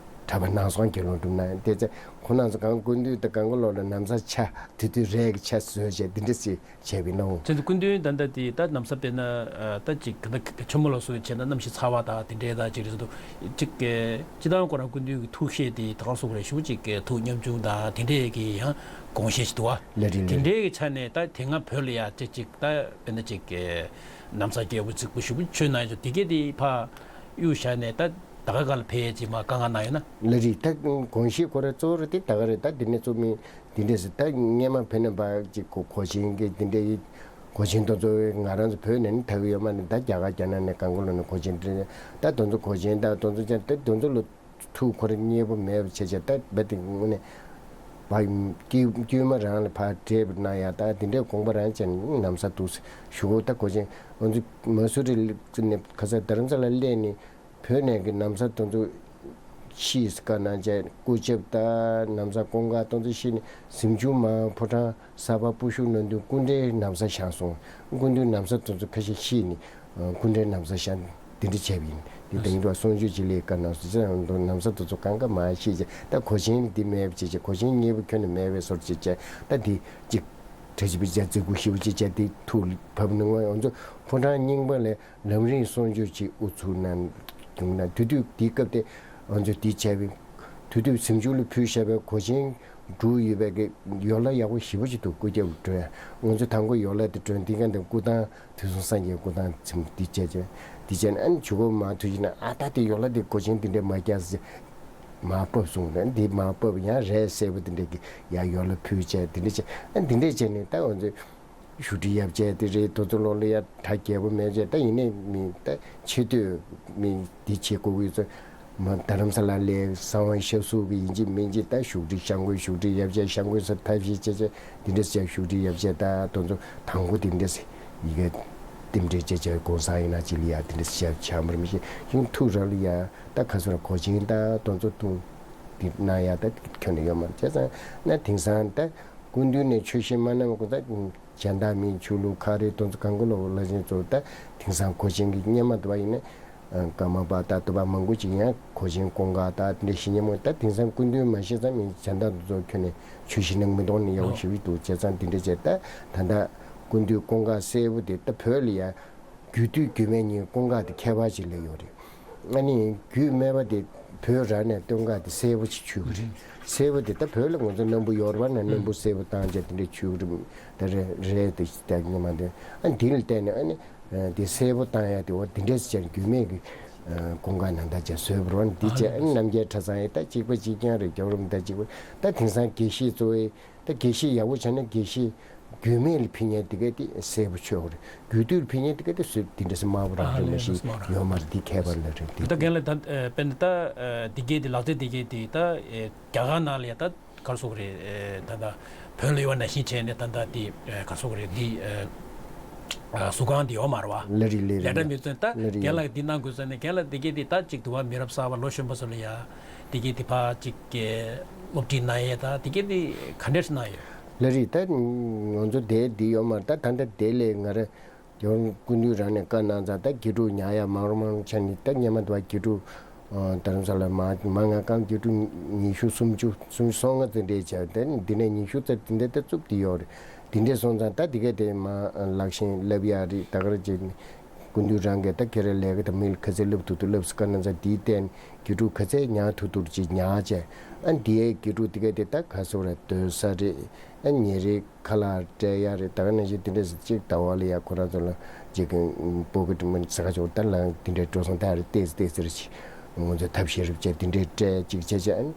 གྲྭ་ ད་བར་ནང་སོང་དགེ་སློང་སྒྲུབ་གནང་། དེ་ཚེ་ཁོང་རྣམ་ཚོ་གང་སྐུ་མདུན་དང་གང་ག་ལོག་ལ་ན་བཟའ་ཆ་དེ་དུས་རས་ཀྱི་ཆ་བཟོས་བྱས་འདི་འདྲ་ཞིག་བྱས་པའི་སྣང་བ། ཁྱེད་ཚོ་སྐུ་མདུན་ད་ལྟ་དེ་ད་ན་བཟའ་དཔེར་ན་ད་ཅིག་ག་ད་ཆུ་མོ་ལ་སོགས་བྱས་ན་གནམ་གཤིས་ཚ་བ་དང་དེ་འདྲའི་ད་ཅིག་རེད་འདུག་ཅིག་སྤྱི་བཏང་ཁོ་རང་སྐུ་མདུན་གྱི་ཐུགས་བཞེད་དེ་ད་ག་སོགས་རེད་ཞུ་ཅིག་ཐུགས་ཉམ་ཆུང་དང་དེ་འདྲའི་གི་ཡང་དགོངས་བཞེད་ཅིག་འདུག་བ། ལ་རེད་ལ་དེ་རེད། འདྲའི་གི་ཆ་ནས་ད་དེ་སྔ་བོད་ལ་ཡ་ཅིག་ཅིག་ད་དཔེར་ན་ཅིག་ན་བཟའ་རྒྱལ་པོ་རྫིག་པོ་ཞུ་བོ་ཆོས་གནང་ཡོད་དེ་གས་དེ་ཕ་གཡུག་བཞག་ནས་ད་ད་ག་ག་ལ་ཕེབས་ཡས་ཅིག་མ་དཀའ་ངལ་གནང་ཡོད་ན། ལ་རེད། ད་དགོངས་བཞེད་ཁོ་ར་གཙོ་བོ་རེད་དེ་ད་ག་རེད། ད་འདི་ནས་གཙོ་མི་འདི་འདྲས་སུ་ད་སྔས་མ་བོད་ནས་འབའ་ཅིག་གོ་གོ་ཆེན་གྱི་འདི་འདྲས་ཡིན། གོ་ཆེན་དེ་ཚོ་ང་རང་ཚོ་བོད་ནས་ནི་ཐར་གི་ཡོད་མ་རེད། ད་རྒྱ་གར་རྒྱ་ནག་ནས་གང་ག་ལོག་ནས་གོ་ཆེན་འདི་འདྲས་ད་དེ་ཚོ་གོ་ཆེན་ད་དེ་ཚོ་ཅན་ད་དེ་ཚོ་ལ་ཐུགས་ཁོ་ར་མཉེས་པོ་མེད་པ་བྱས་བྱས་ད་རྦད་དེ་དངོས་གནས་བ་དཀྱུས་དཀྱུས་མ་རང་ལ་ཕར་འདྲེས་པ་ན་ཡང་ད་འདི་འདྲས་དགོངས་པ་རང་བྱས་ནས་ན་བཟའ་འདུག་ཞུ་གོ་ད་གོ་ཆེན་ང་ཚོ་མ་སུ་རི་ནས་ཁ་ས་རྡ་རམ་ས་ལ་སླེབས་ནས། བོད་ནས་ཀྱི་ན་བཟའ་དེ་ཚོ་ཤི་སྐ་ན་བྱས་སྐུ་ཆབ་དང་ན་བཟའ་ཀུན་དགའ་དེ་ཚོ་ཤི་ནས་གཟིམ་ཆུང་མ་ཕོ་བྲང་གསར་པ་སྤོ་བཤུད་གནང་དུས་སྐུ་འདྲའི་ན་བཟའ་བཞག་སོང་། སྐུ་མདུན་ན་བཟའ་དེ་ཚོ་ཁ་ཤས་ཤི་ནས་སྐུ་འདྲའི་ན་བཟའ་བཞག་འདི་འདྲ་བྱས་པ་ཡིན། འདི་དེང་དུ་གསུང་ཆོས་ཅིག་ལས་ཀ་ནང་སུ་ཅི་ན་ན་བཟའ་དེ་ཚོ་གང་ག་མ་ཤི་བྱས་ད་གོ་ཆེན་འདི་མེད་པ་བྱས་བྱས་གོ་ཆེན་མཉེས་པོ་ཁྱོན་ནས་མེད་པའི་བཟོ་འདྲ་བྱས་བྱས་ད་འདི་གཅིག་གྲ་ཅི་པི་ཅ་རྫིག་པོ་ཞེ་པོ་ཅིག་བྱས་འདི་ཐུགས་ལ་བབས་ནས་ང་ཚོ་ཕོ་བྲང་རྙིང་པ་ལས། ལམ་རིམ་གསུང་ཆོས་ཅིག་དབུ་ཚུགས་གནང་བྱུང་ན་དེ་དུས་དེའི་སྐབས་དེ་ང་ཚོས་དེ་བྱས་པའི་དེ་དུས་གཟིམ་ཆུང་ལ་ཕུལ་བཞག་པའི་གོས་ཆེན་འབྲུ་ཡོད་པའི་གི་ཡོ་ལ་ཡག་པོ་ཞེ་པོ་ཅིག་འདུག་སྐུ་རྒྱབ་སྒྲོན་ང་ཚོ་དང་པོ་ཡོ་ལ་དེ་སྒྲོན་དེ་ག་འདི་སྐུ་ཐང་དུས་གསུམ་སངས་རྒྱས་སྐུ་ཐང་ཚིམ་དེ་བྱས་བྱས་དེ་བྱས་ནས་ཨ་ནི་ཇུ་གོ་མ་ཐུག་ཅིག་ན་ཨ་ད་དེ་ཡོ་ལ་དེ་གོས་ཆེན་དེ་འདྲས་མ་རྒྱག་ཟེར་མ་ཕབ་སོང་རེད། འདི་མ་ཕབ་ཡང་རས་སེར་པོ་དེ་འདྲས་ཀྱི་ཡ་ཡོ་ལ་ཕུལ་བྱས་དེ་འདྲས་བྱས་ཨ་འདི་འདྲས་བྱས་ནས་ད་ང་ཚོས། བཞུགས་ཁྲི་ཡབ་བྱས་དེ་རེད། དེ་ཚོ་ལོག་ལ་ཡ་གྲ་རྒྱས་པོ་མེད་བྱས་ད་ཡིན་ནའི་མི་ད་ཆེ་བསྟོད་མི་འདི་བྱེད་དགོས་ཀྱི་ཚོ་མ་རྡ་རམ་ས་ལ་ལས་གསང་བ་ཤ་སུག་གི་ཡིན་གཅིག་མིན་གཅིག་ད་བཞུགས་ཁྲི་བཤམས་སྒོའི་བཞུགས་ཁྲི་ཡབ་བྱས་བཤམས་སྒོའི་ས་ཐབས་ཤེས་བྱས་བྱས་འདི་འདྲས་བྱས་བཞུགས་ཁྲི་ཡབ་བྱས་ད་དེ་ཚོ་དང་པོ་འདི་འདྲས་ཡི་གེ་རྟེན་འབྲེལ་བྱས་བྱས་གོང་ས་ཡིན་ན་ཅི་ལ་ཡ་འདི་འདྲས་བྱས་བྱ་མར་མི་ཤེས་ཤིང་ཐུགས་ར་ལ་ཡ་ད་ཁ་སོ་ར་གོ་ཆེན་ད་དེ་ཚོ་ཐུགས་འདི་ན་ཡ་ད་ཁྱོན་ནས་ཡོད་མ་རེད། བྱས་ཙང་ན་དེང་སང་ད་སྐུ་མདུན་ནས་ཆོས་བཤད་མ་གནང་བ་གོ་ད། གཞན་དག་མིན་ཆོས་ལུགས་ཁག་རེ་དེ་ཚོ་གང་ག་ལོག་ལ་ཞིང་ཚོ་ད་དེང་སང་གོས་ཆེན་གྱི་སྔས་མ་དུ་བ་ཡིན་ན་ཀརྨ་པ་ད་དུ་བ་མང་པོ་ཅིག་ཡང་གོས་ཆེན་ཀུན་དགའ་ད་དེ་འདྲ་ཞིག་སྙན་མོ་ད་དེང་སང་སྐུ་མདུན་མ་ཤེས་ཙང་མིན་གཞན་དག་དེ་ཚོ་ཁྱོན་ནས་ཆོས་ཞིག་གནང་མི་གཏོང་ནི་ཡག་པོ་ཞིག་འདུག་བྱས་ཙང་དེ་འདྲ་བྱས་ད་ད་ལྟ་སྐུ་མདུན་ཀུན་དགའ་སྲས་པོ་དེ་ད་བོད་ལ་ཡ་རྒྱུད་སྟོད་རྒྱུད་སྨད་གཉིས་ཀུན་དགའ་དེ་ཁྱད་པར་ཅིག་ལས་ཡོད་རེད། ཨ་ནི་རྒྱུད་སྨད་པ་དེ་བོད་ར་ནས་སྟོད་འགག་དེ་སྲས་པོ་ཅིག་ཆུད་ཀྱི་རེད། སྲས་པོ་དེ་ད་བོད་ལ་ང་ཚོ་སྣམ་བུ་ཡོད་རེད་པ་ན་སྣམ་བུ་སྲས་པོ་བཏང་བྱས་དེ་འདྲས་ཆུད་ཀྱི་རེད། ད་རེ་རེད་དེ་ད་ཉི་མ་དེ་ཨ་ནི་དེ་ལ་བལྟས་ནས་ཨ་ནི་དེ་སྲས་པོ་བཏང་ཡ་དེ་འོ་དེ་འདྲས་ཅན་རྒྱུད་སྨད་ཀྱི་ཀུན་དགའ་ནང་ད་ཅན་བཟོས་པ་རེད་པ། འདི་བྱས་ཨ་ནི་རྣམ་རྒྱལ་གྲྭ་ཚང་ཡི་ད་གཅིག་པ་གཅིག་རྐྱང་རེད། རྒྱལ་བ་རིན་པོ་ཆེ་ད་གཅིག་པ་ད་དེང་སང་དགེ་བཤེས་གཙོ་བོའི་ད་དགེ་བཤེས་ཡག་པོ་བྱས་ན་དགེ་བཤེས་རྒྱུད་སྨད་ལ་ཕུལ་མཁན་དེ་ག་དེ་སྲས་པོ་ཆོས་པ་རེད། རྒྱུད་སྟོད་ལ་ཕུལ་མཁན་དེ་ག་དེ་སྲས་དེ་འདྲ་སྲས་དམར་པོ་རང་རེད་མ་གཞི་ཡོད་མ་རེད། དེ་ཁྱད་པར་ལ་རེད་དེ། ད་རྒན་ལགས་ད་དཔེར་ན་ད་དེ་གའི་དེ་ལག་རྩལ་དེ་གའི་དེ་ད་རྒྱ་གར་ནང་ལ་ཡ་ད་ག་རེ་ཟེར་དགོས་རེད། ད་ད་བོད་ལ་ཡོད་ན་ཤི་བྱས་ནས་ད་ད་དེ་ག་རེ་ཟེར་དགོས་རེད། དེ་གཟུགས་ཁང་དེ་ཡོད་མ་རེད་བ། ལ་རེད་ལ་རེད། ལས་གྲྭ་མི་ཚོས་ད་ལ་རེད། རྒན་ལགས་འདི་གནང་དགོས་ཟེར་ནས་རྒན་ལགས་དེ་གའི་དེ་ད་ཅིག་དུ་བ་མི་རབས་གསར་པ་ལོ་གཞོན་པ་ཚོ་ལ་ཡ་དེ་གའི་དེ་ཕ་ཅིག་གི་སློབ་ཁྲིད་གནང་ཡས་ད་དེ་གའི་དེ་ག་འདྲས་གནང་ཡོད། ལ་རེད། ད་ང་ཚོ་དེ་འདི་ཡོད་མ་རེད། ད་ད་ལྟ་དེ་ལས་ང་ར་ཡང་སྐུ་མདུན་རང་ནས་བཀའ་གནང་ཙང་ད་དགེ་ཕྲུག་ཉར་ཡ་མང་རུ་མང་རུ་ཆགས་ནས་ད་སྔོན་མ་དུ་བ་དགེ་ཕྲུག་རྡ་རམ་ས་ལ་མ་མ་ང་རྐང་དགེ་ཕྲུག་ཉི་ཤུ་སུམ་ཅུ་སུམ་ཅུ་སོ་ལྔ་ཙམ་འདྲས་བྱས། ད་འདི་ནས་ཉི་ཤུ་ཙམ་དེ་འདྲས་ད་བཙུགས་བསྡད་ཡོད་རེད། དེ་འདྲས་སོང་ཙང་ད་དེ་ག་དེ་མ་ལག་ཤེས་བསླབ་ཡ་རེད། ད་ག་རེ་བྱས་ནས་སྐུ་མདུན་རང་གིས་ད་ཁྱེད་རང་ལས་ཀ་དང་མི་ལ་ག་ཚད་བསླབ་ཐུབ་ཐུབ་བསླབས་སུ་བཀའ་གནང་ཙང་དེའི་སྟེང་དགེ་ཕྲུག་ག་ཚད་ཉར་ཐུབ་ཐུབ་ཅིག་ཉར་བྱས། ཨ་འདིའི་དགེ་ཕྲུག་དེ་ག་དེ་ད་ག་སོ་ར་སྡོད་ས་རེད། ཨ་ཉིན་རེ་ཁ་ལག་སྤྲད་ཡ་རེད། ད་ག་ནང་བཞིན་དེ་འདྲས་སུ་གཅིག་ཟླ་བ་ལ་ཡ་ཁོ་རང་ཚོ་ལ་གཅིག་གི་པོ་ཀེ་ཊ་མ་ནི་ཟ་ཁ་ཆོག་ད་ལ་དེ་འདྲའི་འགྲོ་སོང་ད་རེ་ཏེས་ཏེས་ཟེར་ཅིག་ང་ཚོ་ཐབས་ཤེས་རབ་བྱས་དེ་འདྲའི་སྤྲད་ཅིག་བྱས་བྱས། ཨ་ནི་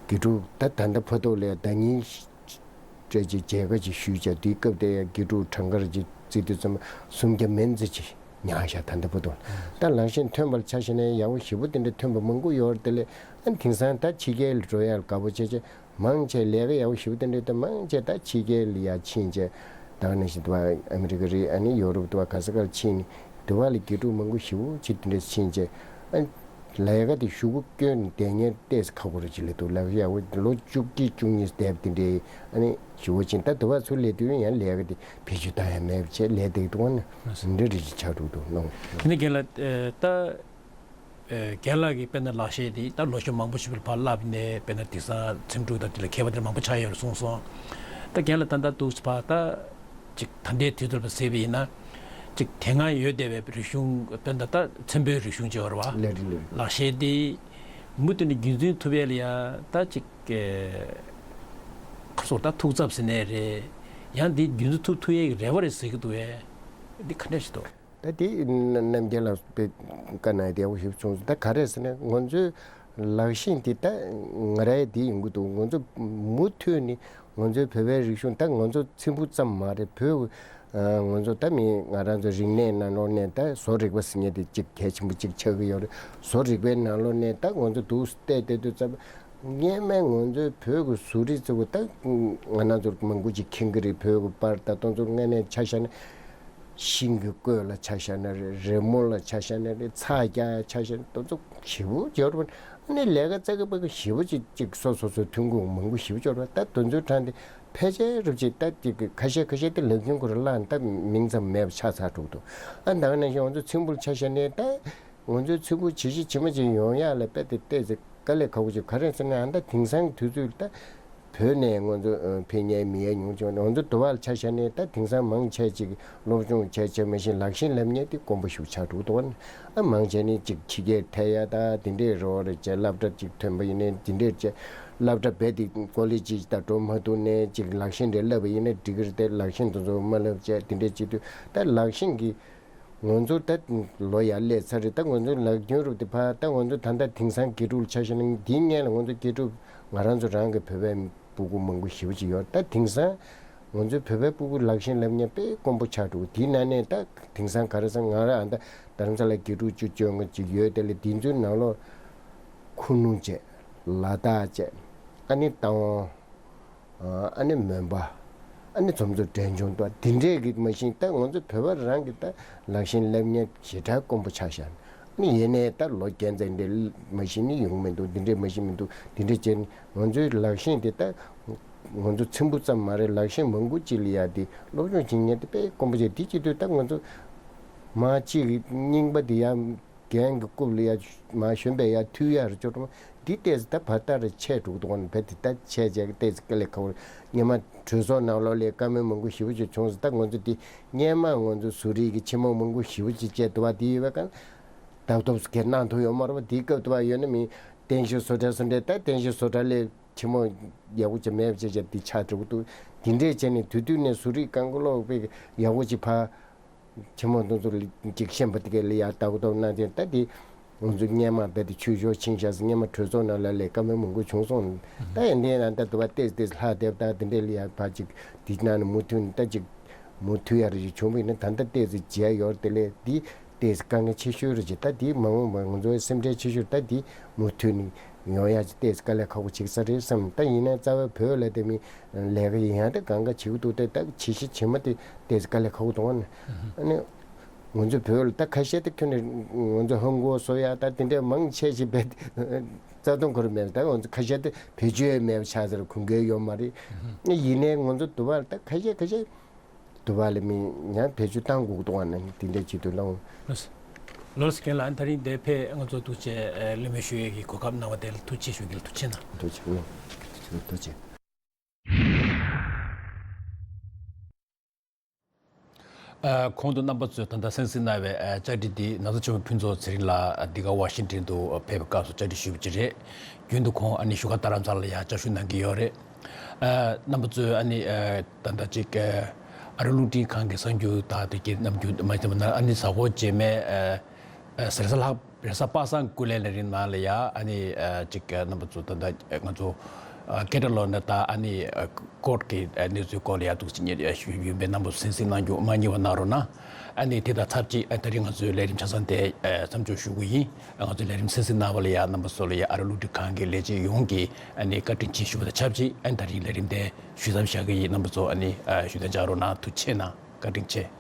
དགེ་ཕྲུག་ད་ད་ལྟ་ཕ་ཐོག་ལ་ཡ་ཟླ་ཉིན་སྤྲད་ཅིག་མཇལ་ཁ་ཅིག་ཞུས་བྱས་དེའི་སྐབས་དེ་ཡ་དགེ་ཕྲུག་གྲངས་ཀ་རེ་ཅིག་བརྩིས་དུས་ཙམ་སུམ་བརྒྱ་མན་ཙམ་ཅིག་ཉར་བཞག་ད་ལྟ་བར་དུ། ད་ལག་ཤེས་ཐོན་པར་ཆ་བཞག་ན་ཡག་པོ་ཞེ་པོ་དེ་འདྲ་ཐོན་པ་མང་པོ་ཡོད་རེད། དེ་ལས་ཨ་དེང་སང་ད་ཕྱི་རྒྱལ་ལ་འགྲོ་ཡག་དགའ་པོ་བྱས་བྱས་མང་ཆེ་ལས་ཀ་ཡག་པོ་ཞེ་པོ་དེ་འདྲ་ད་མང་ཆེ་ད་ཕྱི་རྒྱལ་ལ་ཡར་ཕྱིན་བྱས་ད་ག་ནང་བཞིན་དུ་བ་ཨ་མི་རི་ཀ་རེད། ཨ་ནི་ཡོ་རོབ་དུ་བ་ག་ས་གར་ཕྱིན་ནས་དུ་བ་ལ་དགེ་ཕྲུག་མང་པོ་ཞེ་པོ་ཅིག་དེ་འདྲ་ཕྱིན་བྱས་ཨ། ལས་ཀ་དེ་གཞུག་གུ་བསྐྱོན་བསྡད་མཁན་ཏོག་ཙམ་ཁག་པོ་རེད་ཅིག་ལས་འདུག་ལས་ཀ་ཡག་པོ་ལོ་བཅུ་གཅིག་བཅུ་གཉིས་བསྡད་པ་དེ་འདྲའི་ཨ་ནི་ཞུ་བ་ཕྱིན། ད་དུ་བ་ཚུར་སླེབས་དུས་ཡང་ལས་ཀ་དེ་བེད་སྤྱོད་བཏང་ཡ་མེད་པ་བྱས་ལས་དེ་དུ་བ་ནི་འདི་འདྲ་རེ་ཅིག་ཆགས་འགྲོ་འདུག་ནོ། དེ་ནི་རྒན་ལགས་ད་ ཨ་རྒན་ལགས་ཀྱིས་དཔེར་ན་ལག་ཤེས་དེ་ད་ལོ་གཞོན་མང་པོ་ཞིག་ལ་ཕར་བསླབས་ནས་དཔེར་ན་དེང་སང་འཚེམ་དྲུབ་དང་དེ་ལ་མཁས་པ་དེ་འདྲ་མང་པོ་ཆགས་ཡོད་རེད་གསུངས་སོང་། ད་རྒན་ལགས་ད་ལྟ་འདུག་ཕར་ད་ཅིག་ད་ལྟའི་དུས་ཚོད་ལ་གཟིགས་པ་ཡིན་ན་ཅིག་དེ་སྔ་ཡོད་བསྡད་པའི་རིག་གཞུང་དཔེར་ན་ད་འཚེམ་པོའི་རིག་གཞུང་ཅིག་ཡོད་རེད་བ། ལག་ཤེས་དེ་མུ་མཐུད་ནས་རྒྱུན་འཛིན་ཐུབ་ཡས་ལ་ཡ་ད་ཅིག་ཁ་སོགས་ད་ཐུགས་འཚབ་ཟེར་ནའི་རེད། ཡང་འདི་རྒྱུན་འཛིན་ཐུབ་ཐུབ་ཡས་ཀྱི་རེ་བ་རེད་ཟེར་གྱི་འདུག་བས། འདི་ག་འདྲ་ཞིག་འདུག་ད་དེ་རྣམ་རྒྱལ་ལགས་དཔེ་བཀའ་གནང་ཡ་དེ་ཡག་པོ་ཞིག་བྱུང་སོང་། ད་ག་རེ་ཟེར་ན་ང་ཚོའི་ལག་ཤེས་འདི་ད་ང་རའི་འདི་ཡོང་གི་འདུག་ང་ཚོ་མུ་མཐུད་ནས་ང་ཚོའི་བོད་པའི་རིག་གཞུང་ད་ང་ཚོ་འཚེམ་བུ་ཙམ་མ་རེད། བོད་ང་ཚོ་ད་མི་ང་རང་ཚོ་རིག་གནས་ནང་ལོགས་ནས་ད་བཟོ་རིག་པ་ཟེར་མཁན་དེ་གཅིག་གལ་ཆེན་པོ་གཅིག་ཆགས་ཀྱི་ཡོད་རེད། བཟོ་རིག་པའི་ནང་ལོགས་ནས་ད་ང་ཚོ་འདུག་བལྟས་བལྟས་དུས་ཙམ་སྔོན་མ་ང་ཚོའི་བོད་ཀྱི་བཟོ་རིག་ཚོ་ད་ང་རང་ཚོ་མང་པོ་ཅིག་མཁྱེན་གྱི་རེད། བོད་ཀྱི་པར་ད་དེ་ཚོ་དངོས་གནས་ཆ་བཞག་ན་ཤིང་གི་བརྐོས་ལ་ཆ་བཞག་ན་རེད། རི་མོ་ལ་ཆ་བཞག་ན་རེད། ཚྭ་རྒྱག་ཡ་ཆ་བཞག་ན་དེ་ཚོ་ཞེ་པོ་ཡོད་རེད། ཨ་ནི་ལས་ཀ་རྩ་གི་པ་གི་ཞེ་པོ་ཅིག་ཅིག་སོ་སོ་སོའི་ཐོན་ཁུངས་མང་པོ་ཞེ་པོ་ཅིག་ཡོད་རེད། ད་དེ་ཚོའི་གྲས་དེ་ཕལ་ཆེར་རུབ་ཅིག་ད་ཅིག་ཁ་ཤས་ཁ་ཤས་དེ་ལག་རྒྱུན་ཁོ་རང་བརླག་ད་མིང་ཙམ་མེད་པ་ཆགས་ཚར་འགྲོ་གི་འདུག་ཨ་ད་ག་ནང་བཞིན་ང་ཚོ་འཚེམ་བུ་ལ་ཆ་བཞག་ན་ད། ང་ཚོའི་འཚེམ་བུ་ཇི་ཞིག་ཇི་མ་ཇི་ཡོང་ཡག་ལ་དཔེ་དེ་ཏོག་ཙམ་དཀའ་ལས་ཁག་པོ་ཅིག་ག་རེ་ཟེར་ན་ཨ་ད་དེང་སང་དུས་ཚོད་ད་བོད་ནས་ང་ཚོ་ཕེབས་མཁན་མི་ཡ་ཉུང་ཆུང་ང་ཚོ་དུ་བ་ལ་ཆ་བཞག་ནས་ད་དེང་སང་མང་ཆེ་ཅིག་སློབ་སྦྱོང་བྱས་བྱས་མ་གཞི་ལག་ཤེས་ལབ་མཁན་དེ་དཀོན་པོ་ཞིག་ཆགས་འགྲོ་གི་འདུག་ཨ་མང་ཆེ་ནི་ཅིག་ཕྱི་རྒྱལ་ཐད་ཡ་ད་དེ་འདྲས་རོགས་རེད་བྱས་སློབ་གྲྭ་ཅིག་ཐོན་པ་ཡིན་ནའི་དེ་འདྲས་བྱས་སློབ་གྲྭ་རྦད་དེ་ཀོ་ལེ་ཇི་ཅིག་ད་འགྲོ་མ་ཐུབ་ནའི་ཅིག་ལག་ཤེས་འདྲས་བསླབ་པ་ཡིན་ན་འགྲིག་གི་རེད་དེ་ལག་ཤེས་དེ་ཚོ་མ་བསླབ་བྱས་དེ་འདྲས་བྱེད་དུས་ད་ལག་ཤེས་ཀྱི། ང་ཚོ་ད་ལོ་ཡར་སླེབས་ཚར་རེད། ད་ང་ཚོ་ལག་རྒྱུན་རུ་དེ་ཕར་ད་ང་ཚོ་ད་ལྟ་དེང་སང་དགེ་ཕྲུག་ཆ་བཞག་ན་འདིའི་སྔོན་ལ་ང་ཚོ་དགེ་ཕྲུག་ང་རང་ཚོ་རང་གི་བོད་པའི་སྤུ་གུ་མང་པོ་ཞེ་པོ་ཅིག་ཡོད། ད་དེང་སང་ང་ཚོའི་བོད་པའི་སྤུ་གུ་ལག་ཤེས་ལབ་མཁན་དཔེ་དཀོན་པོ་ཆགས་འགྲོ། དེའི་ནང་ནས་ད་དེང་སང་ག་རེ་ཟེར་ང་རང་ཨ་ད་རྡ་རམ་ས་ལ་དགེ་ཕྲུག་བཅུ་བཅོ་ལྔ་ཅིག་ཡོད། དེ་ལས་དེ་ཚོའི་ནང་ལོགས་ཁུ་ནུ་བྱས་ལ་དྭགས་བྱས་ཨ་ནི་རྟ་དབང་། ཨ་ནི་མོན་པ། ཨ་ནི་ཚོམ་ཚོ་འབྲས་ལྗོངས་དང་དེ་འདྲས་ཀྱི་མ་གཞི་ད་ང་ཚོ་བོད་པ་རང་གི་ད་ལག་ཤེས་ལབ་མཁན་ཞེ་དྲག་དཀོན་པོ་ཆགས་ཤག་ཨ་ནི་ཡིན་ནའི་ད་ལོ་བརྒྱད་ཙམ་འདྲས་མ་གཞི་ནི་ཡོང་མི་འདུག་འདི་འདྲས་མ་གཞི་མི་འདུག་འདི་འདྲས་བྱས་ནས་ང་ཚོའི་ལག་ཤེས་དེ་ད་ང་ཚོ་འཚེམ་བུ་ཙམ་མ་རེད། ལག་ཤེས་མང་པོ་ཅིག་ལ་ཡ་དེ་སློབ་སྦྱོང་བྱེད་མཁན་དེ་དཔེ་དཀོན་པོ་བྱས། དེ་བྱེད་དུས་ད་ང་ཚོ་མ་གཅིག་གི་རྙིང་པ་དེ་ཡ། རྒན་གྱི་རྐུབ་ལ་ཡ་མ་ཞོན་པའི་ཡ་མཐུད་ཡ་རེ་ཅོ་འདི་ཏོག་ཙམ་ད་བར་ཐག་རེ་ཆད་འགྲོ་གི་འདུག་ག་ནི་བས་དེ་ད་ཆད་བྱས་ཀྱི་ཏོག་ཙམ་དཀའ་ལས་ཁག་པོ་རེད། སྔོན་མ་གྲོས་ཚོགས་ནང་ལོགས་ལ་བཀའ་མོལ་མང་པོ་ཞེ་པོ་ཅིག་བྱུང་སོང་། ད་ང་ཚོ་འདི་སྔོན་མ་ང་ཚོ་བཟོ་རིག་གི་ཆེན་མོ་མང་པོ་ཞེ་པོ་ཅིག་བྱས་འདུག་བ། དེ་ཡོད་པའི་གང་ད་ལྟ་ག་གནང་ཐུབ་ཡོད་མ་རེད་པ། དེའི་སྐབས་འདུག་བ་ཡོད་ན་མི་རྟེན་གཞི་བཟོ་གྲྭ་བཟོ་འདྲས་ད་རྟེན་གཞི་བཟོ་གྲྭ་ལས་ཆེན་མོ་ཡག་པོ་ཅིག་མེད་པ་བྱས་བྱས་འདི་ཆགས་འགྲོ་གི་འདུག་འདི་འདྲས་བྱས་ནས་དུས་དུས་ནས་བཟོ་རིག་གང་ག་ལོག་པའི་ཡག་པོ་ཅིག་ཕ། ཆེན་མོ་དེ་ཚོ་ལ་ཅིག་ཤེས་པ་དེ་ག་ལ་ཡ་ལྟ་སྐོར་གནང་དེ་ད་དེ་ང་ཚོ་སྔོན་མ་རྦད་དེ་ཆོས་ཕྱོགས་ཕྱིན་བཞག་ཟེར་སྔོན་མ་གྲོས་ཚོགས་ནང་ལ་ལས་བཀའ་མོལ་མང་པོ་བྱུང་སོང་། ད་ཡིན་དེ་ན་ད་དུ་བ་ཏེས་ཏེས་ལྷག་བསྡད་ད་དེ་འདྲས་ལ་ཡ་ཕ་ཅིག་དེ་ནང་ནས་མུ་མཐུད་ནས་ད་ཅིག་མུ་མཐུད་ཡ་རེ་ཅིག་བྱུང་བ་ཡིན་ན་ད་ལྟ་ཏེས་ཅིག་བྱས་ཡོད་དེ་ལས་དེ་ཏེས་དཀའ་ངལ་ཆེ་ཤོས་རེ་ཅིག་ད་དེ་མ་འོངས་པ་ང་ཚོའི་སེམས་ཁྲལ་ཆེ་ཤོས་ད་དེ་མུ་མཐུད་ནས་ཡོང་ཡ་ཅིག་ཏེས་དཀའ་ལས་ཁག་པོ་ཆེ་ས་རེད་བསམ། ད་ཡིན་ན་རྩ་བའི་བོད་ལ་དེ་མི་ལས་ཀ་ཡིན་ཡང་དེ་གང་ག་བྱེད་ཀྱི་འདུག་དེ་ད་བྱེད་ཤི་བྱེད་མ་དེ་ཏེས་དཀའ་ལས་ཁག་པོ་གཏོང་བ་ནི་ཨ་ནི། ང་ཚོ་བོད་ལ་ད་ཁ་ཤས་དེ་ཁྱོན་ནས་ང་ཚོ་ཧང་གོ་སོ་ཡ་ད་དེ་འདྲས་མང་ཆེ་ཞིག་བས་རྩ་དོན་ཁོར་མེད། ད་ང་ཚོ་ཁ་ཤས་དེ་བེད་སྤྱོད་མེད་པ་ཆགས་ཟེར་གོ་མཁན་ཡོད་མ་རེད། ཡིན་ནའི་ང་ཚོ་དུ་བ་ལ་ད་ཁ་ཤས་ཁ་ཤས་དུ་བ་ལ་མི་ཡང་བེད་སྤྱོད་བཏང་དགོས་འདུག་ཨ་ནི་དེ་འདྲས་བྱེད་དུས་ལ། ལོ་སི་རྒན་ལགས་ད་རིང་འདིར་ཕེབས་ང་ཚོ་ཐུགས་རྗེ་ཆེ་གླེང་མོལ་ཞུ་ཡས་ཀྱི་གོ་སྐབས་གནང་བ་དེ་ལ་ཐུགས་རྗེ་ཆེ་ཞུ་གི་ལ་ཐུགས་རྗེ་གནང་། ཐུགས་རྗེ་གནང་། ཐུགས་རྗེ་ཆེ། ཨ། གོང་དུ་རྣམ་པ་ཚོས་ད་ལྟ་གསན་གཟིགས་གནང་བའི་ཨ་བཅར་འདྲི་འདི་ན་ཚ་ཆེན་པོ་ཕུན་ཚོགས་ཚེ་རིང་ལགས་འདི་ག་ཝ་ཤིང་ཏོན་དུ་ཕེབས་པའི་སྐབས་སུ་བཅར་འདྲི་ཞུས་པ་ཅིག་རེད། རྒྱུན་དུ་ཁོང་ཨ་ནི་བཞུགས་སྒར་རྡ་རམ་ས་ལ་ལ་ཡང་བཅར་ཞུགས་གནང་གི་ཡོད་རེད། ཨ། རྣམ་པ་ཚོས་ཨ་ནི་ཨ་ད་ལྟ་ཅིག་ཨ་རི་རླུང་འཕྲིན་ཁང་གི་གསར་འགྱུར་དག་དེ་གའི་རྣམ་འགྱུར་མ་བྱས་པ་ན་ཨ་ནི་གཟའ་འཁོར་རྗེས་མའི་ཨ་ཨ་ཟེར་ས་ལྷག་རེས་གཟའ་པ་སངས་ཀུན་གླེང་ལས་རིམ་ནང་ལ་ཡ་ཨ་ནི་ཨ་ཅིག་ཨ་རྣམ་པ་ཚོ་ད་ལྟ་ང་ཚོ་ཨ་ཀེ་ཊ་ལོག་ནས་ད་ཨ་ནི་ཨ་ཀོར་ཊི་གི་ཨ་གནས་ཚུལ་སྐོར་ལ་ཡ་འདུག་སེ་ཉེ་ཞུ་ཡིན་པས་རྣམ་པ་ཚོ་གསན་གཟིགས་གནང་རྒྱུ་མ་བསྙེལ་བ་གནང་རོགས་གནང་། ཨ་ནི་དེ་དང་ཚབ་ཅིག་ཨ་ད་རིང་ང་ཚོའི་ལས་རིམ་ཆ་ཚང་དེ་ཨ་མཚམས་འཇོག་ཞུ་གི་ཡིན། ཨ་ང་ཚོའི་ལས་རིམ་གསན་གཟིགས་གནང་བ་ལ་ཡ་རྣམ་པ་ཚོ་ལ་ཡ་ཨ་རི་རླུང་འཕྲིན་ཁང་གི་ལས་བྱེད་ཡོངས་ཀྱིས་ཨ་ནི་བཀའ་དྲིན་ཆེ་ཞུ་བ་དང་ཆབས་ཅིག་ཨ་ནི་ད་རིང་ལས་རིམ་དེ་ཞུ་མཚམས་བཞག་གི་ཡིན། རྣམ་པ་ཚོ་ཨ་ནི་ཨ་བཞུགས་གདན་འཇགས་རོགས་གནང་། ཐུགས་རྗེ་ཆེ་གནང་། བཀའ་དྲིན་ཆེ།